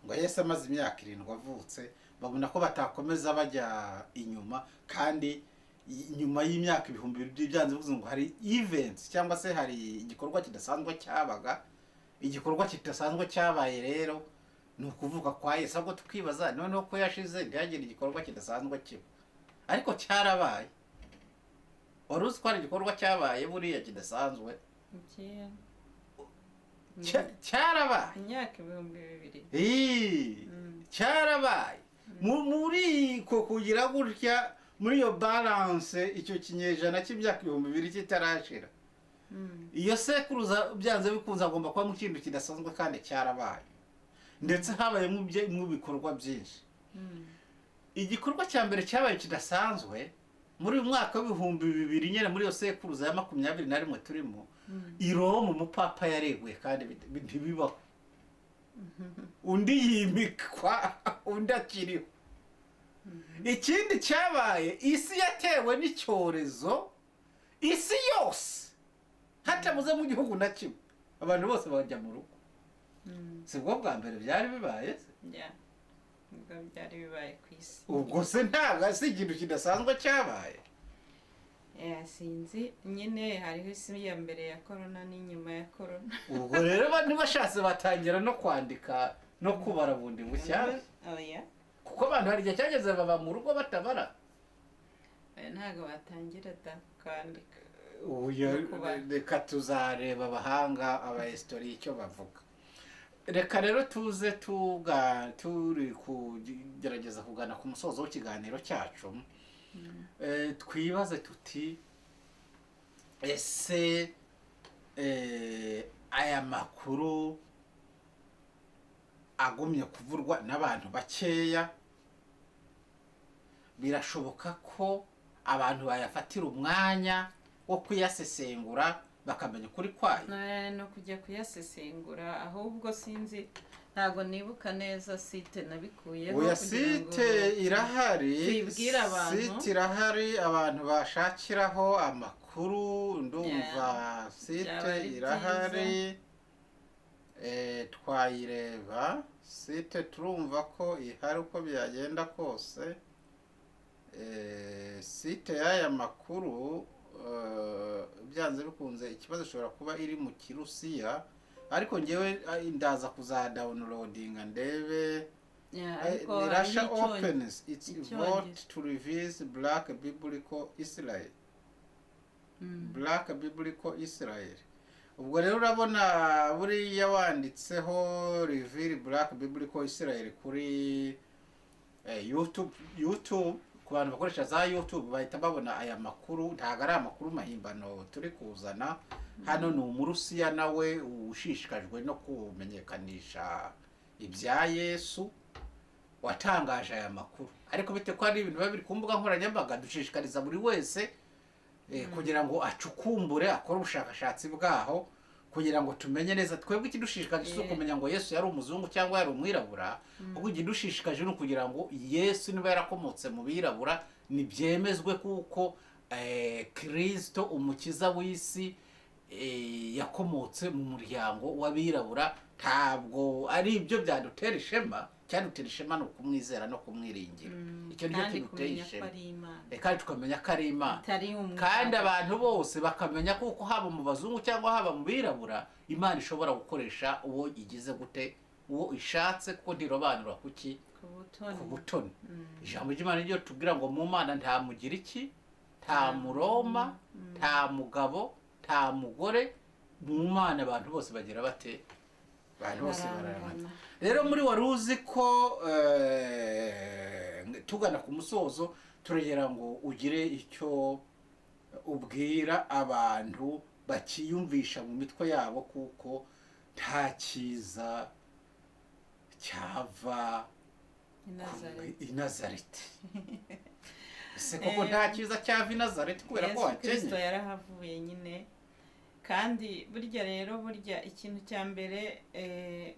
ngo Yesu amaze imyaka 7 avutse, babona ko batakomeza bajya inyuma, kandi nyuma y'imyaka 2000 byanze bivuze ngo hari events cyangwa se hari igikorwa kidasanzwe cyabaga. Igikorwa kidasanzwe cyabaye rero ni ukuvuka kwa Yesu. Ahubwo tukibaza noneho ko yashize ntihagire igikorwa kidasanzwe kiba, ariko cyarabaye. Wari uzi ko hari igikorwa cyabaye buriya kidasanzwe? Ikihe? Cyarabaye. Imyaka 2000. Ii, cyarabaye. Muri ko kugira gutya, muri iyo balance, icyo kinyejana cy'imyaka 2000 kitarashira, iyo sekuruza byanze bikunze agomba kuba mu kintu kidasanzwe, kandi cyarabaye. Ndetse habayemo ibikorwa byinshi. Igikorwa cya mbere cyabaye kidasanzwe muri uyu mwaka w'2000 nyine, muri iyo sekuruza ya 21 turimo, i Roma umupapa yareguye, kandi ntibibaho, undi yimikwa undi akiriho. Ikindi cyabaye, isi yatewe n'icyorezo, isi yose hatabuze mu gihugu na kimwe, abantu bose bajya mu rugo. Si bwo bwa mbere byari bibaye se? Yeah. Nibwo byari bibaye ku isi. Ubwo se ntabwo si ikintu kidasanzwe cyabaye? Yeah, sinzi nyine, hariho isi ya mbere ya korona n'inyuma ya korona. Ubwo rero ntibashatse batangira no kwandika no kubara bundi bushyashya? Oya. Kuko abantu hari igihe cyageze baba mu rugo batabara. Oya, ntabwo batangira da kwandika. Uyu No kubara. Reka tuzareba abahanga, abahistoriens icyo bavuga. Reka rero tuze turi kugerageza kugana ku musozo w'ikiganiro cyacu. Twibaze tuti: ese aya makuru agumye kuvurwa n'abantu bakeya, birashoboka ko abantu bayafatira umwanya wo kuyasesengura bakamenya ukuri kwayo? No kujya kuyasesengura, ahubwo sinzi, ntabwo nibuka neza site nabikuyeho Oya, kugira ngo site irahari. tuyibwire abantu. Site irahari abantu bashakiraho amakuru, ndumva site Byaba ari irahari. Twayireba site, turumva ko ihari uko byagenda kose. Site y'aya makuru Byanze bikunze ikibazo ishobora kuba iri mu Kirusiya, ariko ngewe ndaza kuzadownloadinga ndebe. Yeah, ariko Ni Russia hariho opens its icyongereza. vote to release Black Biblical Israel. Black Biblical Israel. Ubwo rero urabona buriya wanditseho "Reveal Black Biblical Israel" kuri YouTube, ku bantu bakoresha za YouTube bahita babona aya makuru. Ntabwo ari amakuru mahimbano turi kuzana hano. Ni Umurusiya nawe ushishikajwe no kumenyekanisha ibya Yesu watangaje aya makuru, ariko bitewe ko ari ibintu biba biri ku mbuga nkoranyambaga, dushishikariza buri wese kugira ngo acukumbure, akore ubushakashatsi bwaho kugira ngo tumenye neza. Twebwe ikidushishikaje si ukumenya ngo Yesu yari umuzungu cyangwa yari umwirabura, ahubwo ikidushishikaje ni ukugira ngo Yesu niba yarakomotse mu birabura nibyemezwe, kuko Kirisito umukiza w'isi yakomotse mu muryango w'abirabura. Ntabwo ari ibyo byadutera ishema. Icyadutera ishema ni ukumwizera no kumwiringira. Icyo nicyo Kandi kiduteye kumenya ko ishema. ari Imana. Kandi tukamenya ko ari Imana, itari umwirabura. kandi abantu bose bakamenya kuko haba mu bazungu cyangwa haba mu birabura, Imana ishobora gukoresha uwo igize gute, uwo ishatse, kuko ntirobanura kuki? Ku butoni. Ku butoni. Ijambo ry'Imana ryo tubwira ngo mu Mana nta Mugiriki, nta Muroma, nta mugabo, nta mugore. Mu Mana abantu bose bagira bate? Abantu bose barangana. Barangana. Rero muri Wari Uzi Ko, tugana ku musozo, turagera ngo ugire icyo ubwira abantu bakiyumvisha mu mitwe yabo kuko nta cyiza cyava I Nazareti. i Nazareti. Ese koko nta cyiza cyava i Nazareti kubera ko Yesu Kirisito wakenye? yarahavuye nyine. Kandi burya rero, burya ikintu cya mbere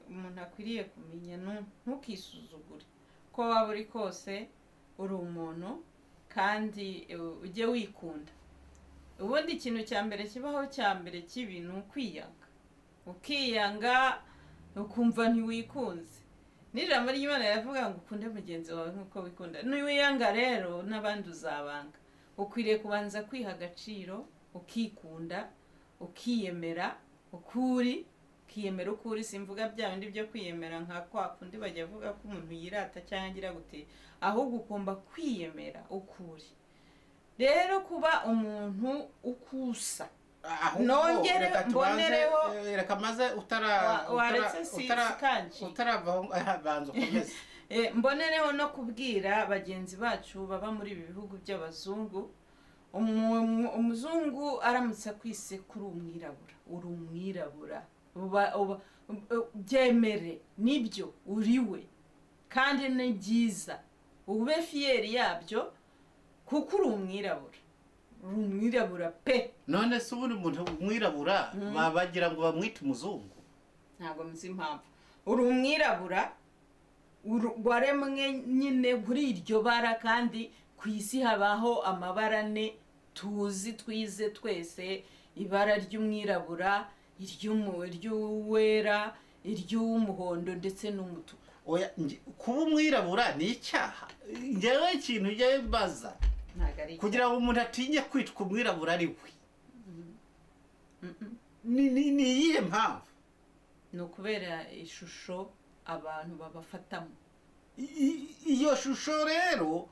umuntu akwiriye kumenya, ntukisuzugure. Uko waba uri kose uri umuntu, kandi ujye wikunda. Ubundi ikintu cya mbere kibaho, cya mbere kibi, ni ukwiyanga, ukiyanga ukumva ntiwikunze. N'ijambo ry'Imana riravuga ngo ukunde mugenzi wawe nk'uko wikunda. Niwiyanga rero n'abandi uzabanga. Ukwiriye kubanza kwiha agaciro, ukikunda, ukiyemera ukuri, ukiyemera ukuri. Simvuga bya bindi byo kwiyemera nka kwa kundi bajya avuga ko umuntu yirata cyangwa agira gute, ahubwo ugomba kwiyemera ukuri. Rero kuba umuntu ukusa Ahubwo Nongere reka tubanze, mbonereho- reka maze utara Waretse sikanci. Utaravaho, banza ukomeze. Mbonereho no kubwira bagenzi bacu baba muri ibi bihugu by'abazungu. Umuzungu aramutse akwise kuri umwirabura, uri umwirabura. Byemere, nibyo uriwe, kandi ni byiza, ube fier yabyo kuko uri umwirabura, uri umwirabura pe. None se ubundi umuntu umwirabura bagira ngo bamwite umuzungu? Ntabwo nzi impamvu. Uri umwirabura, waremwe nyine kuri iryo bara, kandi ku isi habaho amabara ane tuzi, twize twese: ibara ry'umwirabura, iry'uwera, iry'umuhondo ndetse n'umutuku. Oya, kuba umwirabura ni icyaha? Njyewe ikintu njyewe mbaza, Ntabwo ari kugira ngo umuntu atinye kwitwa umwirabura ari we, ni iyihe mpamvu? Ni ukubera ishusho abantu babafatamo. Iyo shusho rero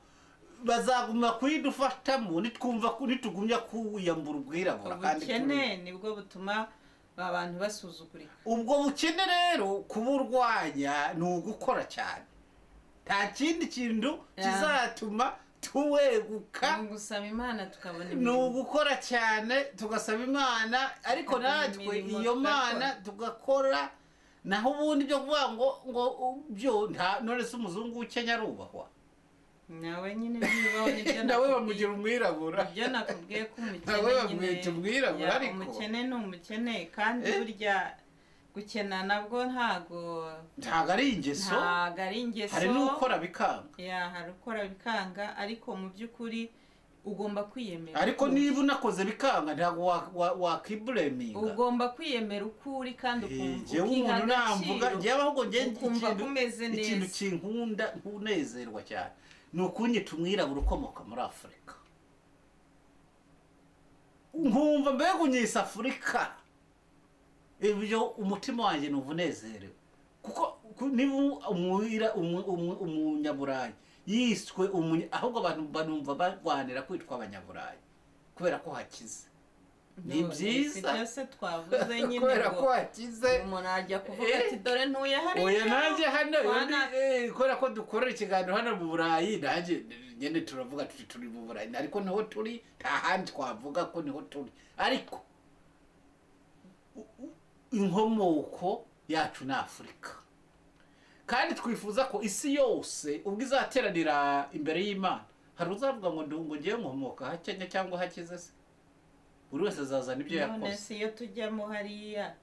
bazaguma kuyidufatamo nitwumva nitugumya kuwiyambura ubwirabura kandi Ubukene nibwo butuma abantu basuzugurika. Ubwo bukene rero kuburwanya ni ugukora cyane. Nta kindi kintu kizatuma tuweguka. Ni ugusaba Imana tukabona Ni imirimo. ugukora cyane, tugasaba Imana, ariko Tukabona natwe imirimo iyo tugakora. Mana tugakora. Naho ubundi byo kuvuga ngo byo nta. None se umuzungu w'Ukenya arubahwa? Nawe nyine ntibibaho, nibyo Nawe nakubwiye. bamugira umwirabura. Ibyo nakubwiye ko umukene Nawe nyine bamwita umwirabura, ya, ariko. Umukene ni umukene, kandi burya gukena nabwo ntago Ntabwo ari ingeso. Ntago ari ingeso. Hari n'ukora bikanga. Ya, hari ukora bikanga, ariko mu by'ukuri ugomba kwiyemera Ariko uko uri. niba unakoze bikanga, ntabwo wakiblaminga. Ugomba kwiyemera uko uri kandi ukumva Njyewe ukiha umuntu namvuga agaciro, njyewe ahubwo njye ukumva ko umeze ikintu neza. kinkunda nkunezerwa cyane ni ukunyita umwirabura ukomoka muri Afurika. Nkumva mbega unyise Afurika, ibyo umutima wanjye numva unezerewe, kuko niba umunyaburayi yiswe, ahubwo abantu banumva barwanira kwitwa abanyaburayi kubera ko hakize. Ni byiza byose twavuze nyine, kubera ko hakize. Umuntu ajya kuvuga ati dore ntuye hariya. Oya, nanjye hano, kubera ko dukorera ikiganiro hano mu Burayi, nanjye nyine turavuga tuti turi mu Burayi, ariko niho turi, nta handi twavuga ko niho turi, ariko inkomoko yacu ni Afurika. Kandi twifuza ko isi yose ubwo izateranira imbere y'Imana, hari uzavuga ngo ngo ngiye nkomoka hakenya cyangwa hakize se? Buri wese azazana ibyo yakoze. None se iyo tujyamo hariya,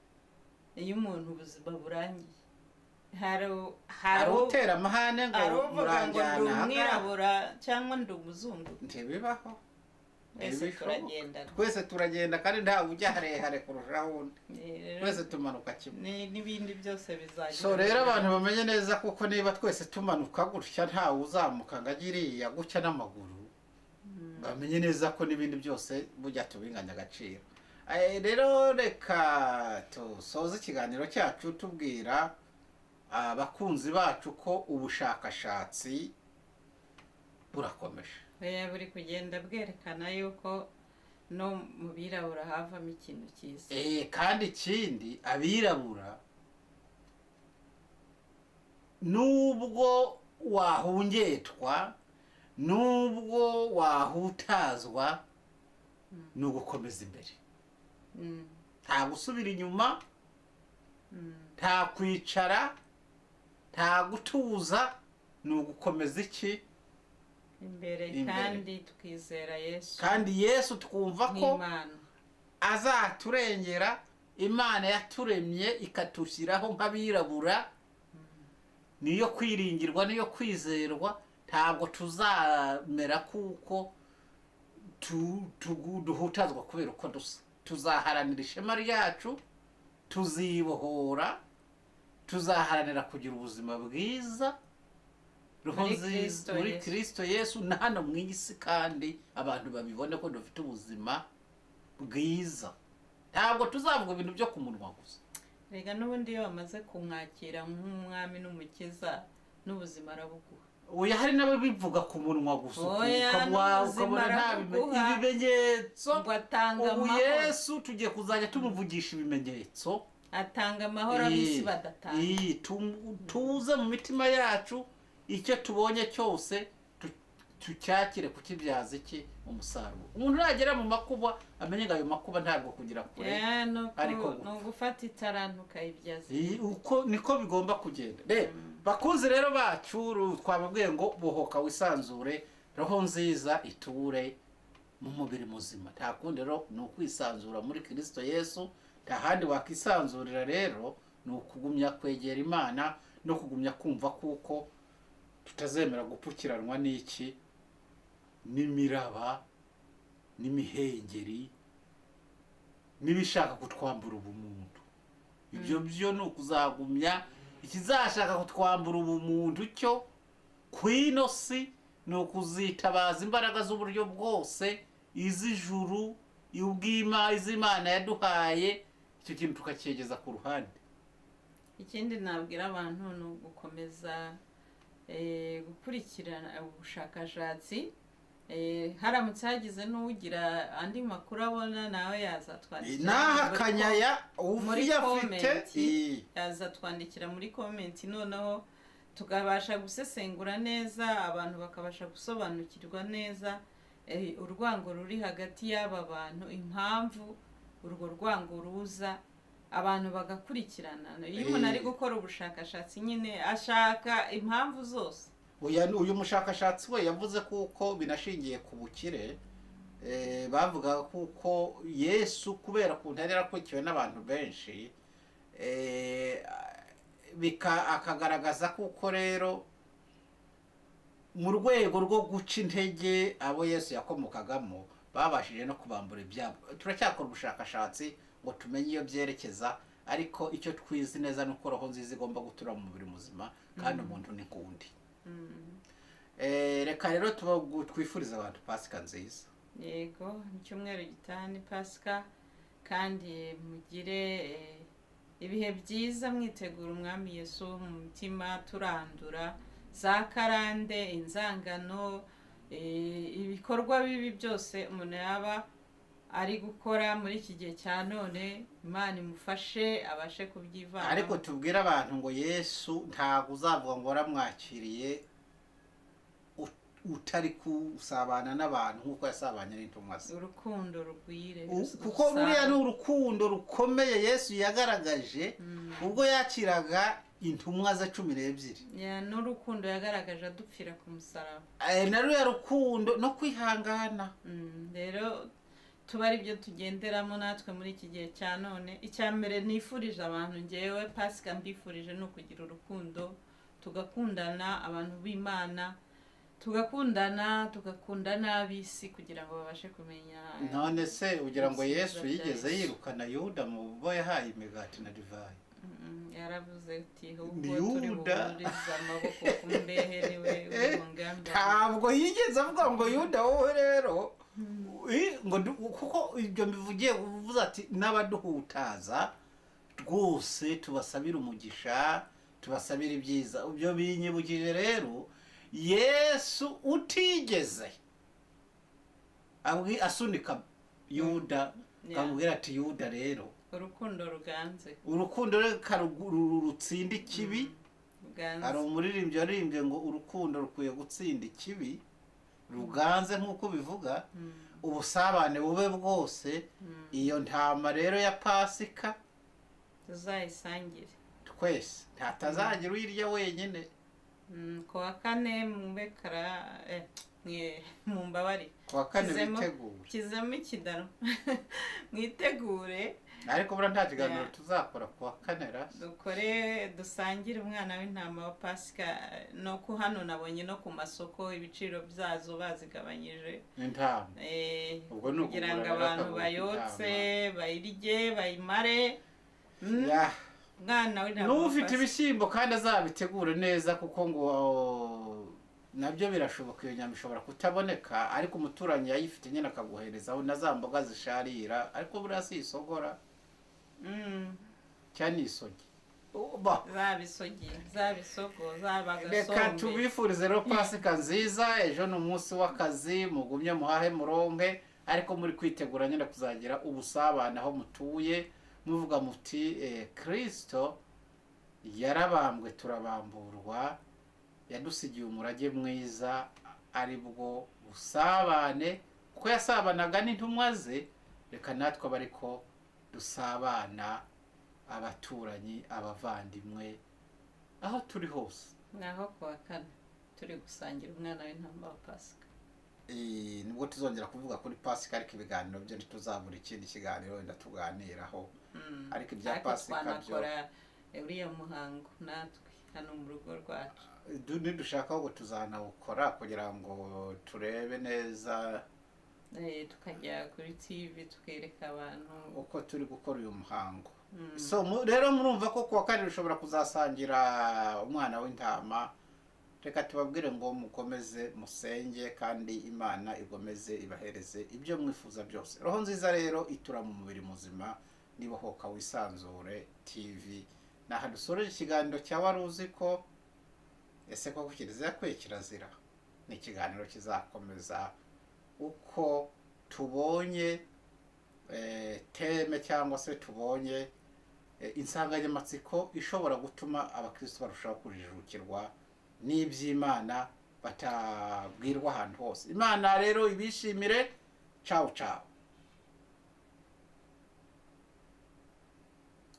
iyo umuntu ubuzima burangiye, hari utera amahane ngo muranjyana, ndi umwirabura cyangwa ndi umuzungu? Ntibibaho. Twese turagenda, twese turagenda, kandi ntawe ujya harehare kurushaho undi, twese tumanuka kimwe n'ibindi byose bizagenda. So rero abantu bamenye neza, kuko niba twese tumanuka gutya, ntawe uzamuka ngo agire iriya gutya n'amaguru, bamenye neza ko n'ibindi byose bujya tubinganya agaciro. Rero reka tusoze ikiganiro cyacu tubwira abakunzi bacu ko ubushakashatsi burakomeje, buri kugenda bwerekana yuko no mu birabura havamo ikintu cyiza. Kandi ikindi, abirabura nubwo wahungetwa, nubwo wahutazwa, ni ugukomeza imbere, nta gusubira inyuma, nta kwicara, nta gutuza, ni ugukomeza iki imbere, kandi twizera Yesu, kandi Yesu twumva ko azaturengera. Imana yaturemye ikatushyiraho nk'abirabura, niyo kwiringirwa, niyo kwizerwa. Ntabwo tuzamera kuko duhutazwa kubera uko dusa. Tuzaharanira ishema ryacu, tuzibohora, tuzaharanira kugira ubuzima bwiza muri Kristo Yesu na hano mu isi, kandi abantu babibone ko dufite ubuzima bwiza. Ntabwo tuzavuga ibintu byo ku munwa gusa. Rega n'ubundi iyo bamaze kumwakira nk'umwami n'umukiza, n'ubuzima arabuguha. Oya, hari nabo bivuga ku munwa gusa, ukabona nta ibimenyetso. Ubu Yesu tugiye kuzajya tumuvugisha ibimenyetso, atanga amahoro ab'isi badatanga. Tuze mu mitima yacu, icyo tubonye cyose tucyakire kukibyaza iki umusaruro. Umuntu nagera mu makuba amenye ngo ayo makuba ntabwo kugira kure, ariko ni ugufata itarantu ukayibyaza. Uko niko bigomba kugenda. Rero bakunzi rero bacu, twababwiye ngo bohoka wisanzure, roho nziza iture mu mubiri muzima. Nta kundi rero ni ukwisanzura muri Kristo Yesu. Nta handi wakisanzurira rero, ni ukugumya kwegera Imana no kugumya kumva kuko tutazemera gupfukiranwa n'iki, n'imiraba, n'imihengeri, n'ibishaka kutwambura ubumuntu. Ibyo byo ni ukuzagumya ikizashaka kutwambura ubumuntu cyo kwino si, ni ukuzitabaza imbaraga z'uburyo bwose, iz'ijuru, ubw'Imana, iz'Imana yaduhaye, icyo kintu tukacyegeza ku ruhande. Ikindi nabwira abantu ni ugukomeza gukurikirana ubushakashatsi. Haramutse hagize n'ugira andi makuru abona, nawe yazatwandikira naha kanyaya ufite, yazatwandikira muri comment, noneho tukabasha gusesengura neza, abantu bakabasha gusobanukirwa neza urwango ruri hagati y'aba bantu, impamvu urwo rwango ruza, abantu bagakurikirana. Iyo umuntu ari gukora ubushakashatsi nyine ashaka impamvu zose. Uyu mushakashatsi we yavuze kuko binashingiye ku bukire, bavuga kuko Yesu kubera kuntu yari yarakurikiwe n'abantu benshi, akagaragaza kuko rero mu rwego rwo guca intege abo Yesu yakomokagamo, babashije no kubambura ibyabo. Turacyakora ubushakashatsi ngo tumenye iyo byerekeza, ariko icyo twizi neza nuko roho nziza igomba gutura mu mubiri muzima, kandi umuntu ni kundi. Reka rero twifuriza abantu Pasika nziza. Yego, mu cyumweru gitaha ni Pasika, kandi mugire ibihe byiza mwitegura umwami Yesu mu mutima, turandura za karande, inzangano, ibikorwa bibi byose umuntu yaba ari gukora muri iki gihe cya none. Imana imufashe abashe kubyivana. Ariko tubwire abantu ngo Yesu ntabwo uzavuga ngo waramwakiriye utari kusabana n'abantu nk'uko yasabanye n'intumwa ze. Urukundo rugwire. Kuko ruriya ni urukundo rukomeye Yesu yagaragaje ubwo yakiraga intumwa ze 12. N'urukundo yagaragaje adupfira ku musaraba. Na ruriya rukundo no kwihangana. Rero tuba ari byo tugenderamo natwe muri iki gihe cya none. Icya mbere nifurije abantu, ngewe Pasika mbifurije, ni ukugira urukundo, tugakundana abantu b'Imana, tugakundana, tugakunda n'ab'isi kugira ngo babashe kumenya. None se ugira ngo Yesu yigeze yirukana Yuda mu bo yahaye imigati na divayi? Yaravuze ati ahubwo turi buhurize amaboko ku mbehe niwe uri. Ntabwo yigeze avuga ngo Yuda wowe rero ngo, kuko ibyo mbivugiye uvuze ati n'abaduhutaza rwose tubasabira umugisha, tubasabira ibyiza. Ibyo binyibukije rero Yesu utigeze asunika Yuda akamubwira ati Yuda rero urukundo ruganze, urukundo reka rutsinda ikibi. Hari umuririmbyi waririmbye ngo urukundo rukwiye gutsinda ikibi, ruganze nk'uko bivuga, ubusabane bube bwose. Iyo ntama rero ya Pasika tuzayisangire twese, ntatazagira uyirya wenyine. Ku wa kane mubekara mumbabarire, ku wa kane bitegure, kizemo ikidaro mwitegure. Ariko buriya nta kiganiro tuzakora ku wa kane ra dukore dusangire umwana w'intama wa Pasika. No ku hano nabonye no ku masoko ibiciro byazo bazigabanyije intama, ubwo ni ukugira ngo abantu bayotse bayirye bayimare. Mwana w'intama n'ufite ibishyimbo kandi azabitegure neza, kuko ngo nabyo birashoboka iyo nyama ishobora kutaboneka, ariko umuturanyi yayifite nyine akaguherezaho na za mboga zisharira. Ariko buriya si isogora cyane isogi, zabisogi zabisogo zabagasombe. Reka tubifurize rero Pasika nziza. Ejo ni umunsi w'akazi, mugumye muhahe muronke, ariko muri kwitegura nyine kuzagira ubusabane aho mutuye, muvuga muti Kristo yarabambwe turabamburwa, yadusigiye umurage mwiza ari bwo busabane, kuko yasabanaga n'intumwa ze. Reka natwe abariko dusabana, abaturanyi, abavandimwe, aho turi hose. Naho ku wa kane turi gusangira umwana w'intama wa Pasika. Nibwo tuzongera kuvuga kuri Pasika, ariko ibiganiro byo ntituzabura ikindi kiganiro wenda tuganiraho. Ariko ibya Pasika byo uriya muhango natwe hano mu rugo rwacu nidushaka ahubwo tuzanawukora kugira ngo turebe neza, tukajya kuri TV tukereka abantu uko turi gukora uyu muhango. So rero murumva ko kuwa kane ushobora kuzasangira umwana w'intama. Reka tubabwire ngo mukomeze musenge kandi Imana igomeze ibahereze ibyo mwifuza byose. Roho nziza rero itura mu mubiri muzima. Nibohoka Wisanzure TV. Naha dusoreje ikiganiro cya Wari Uzi Ko. Ese koko kiliziya kwe kirazira? Ni ikiganiro kizakomeza uko tubonye teme cyangwa se tubonye insanganyamatsiko ishobora gutuma abakristo barushaho kujijukirwa n'iby'Imana batabwirwa ahantu hose. Imana rero ibishimire. Ciao ciao.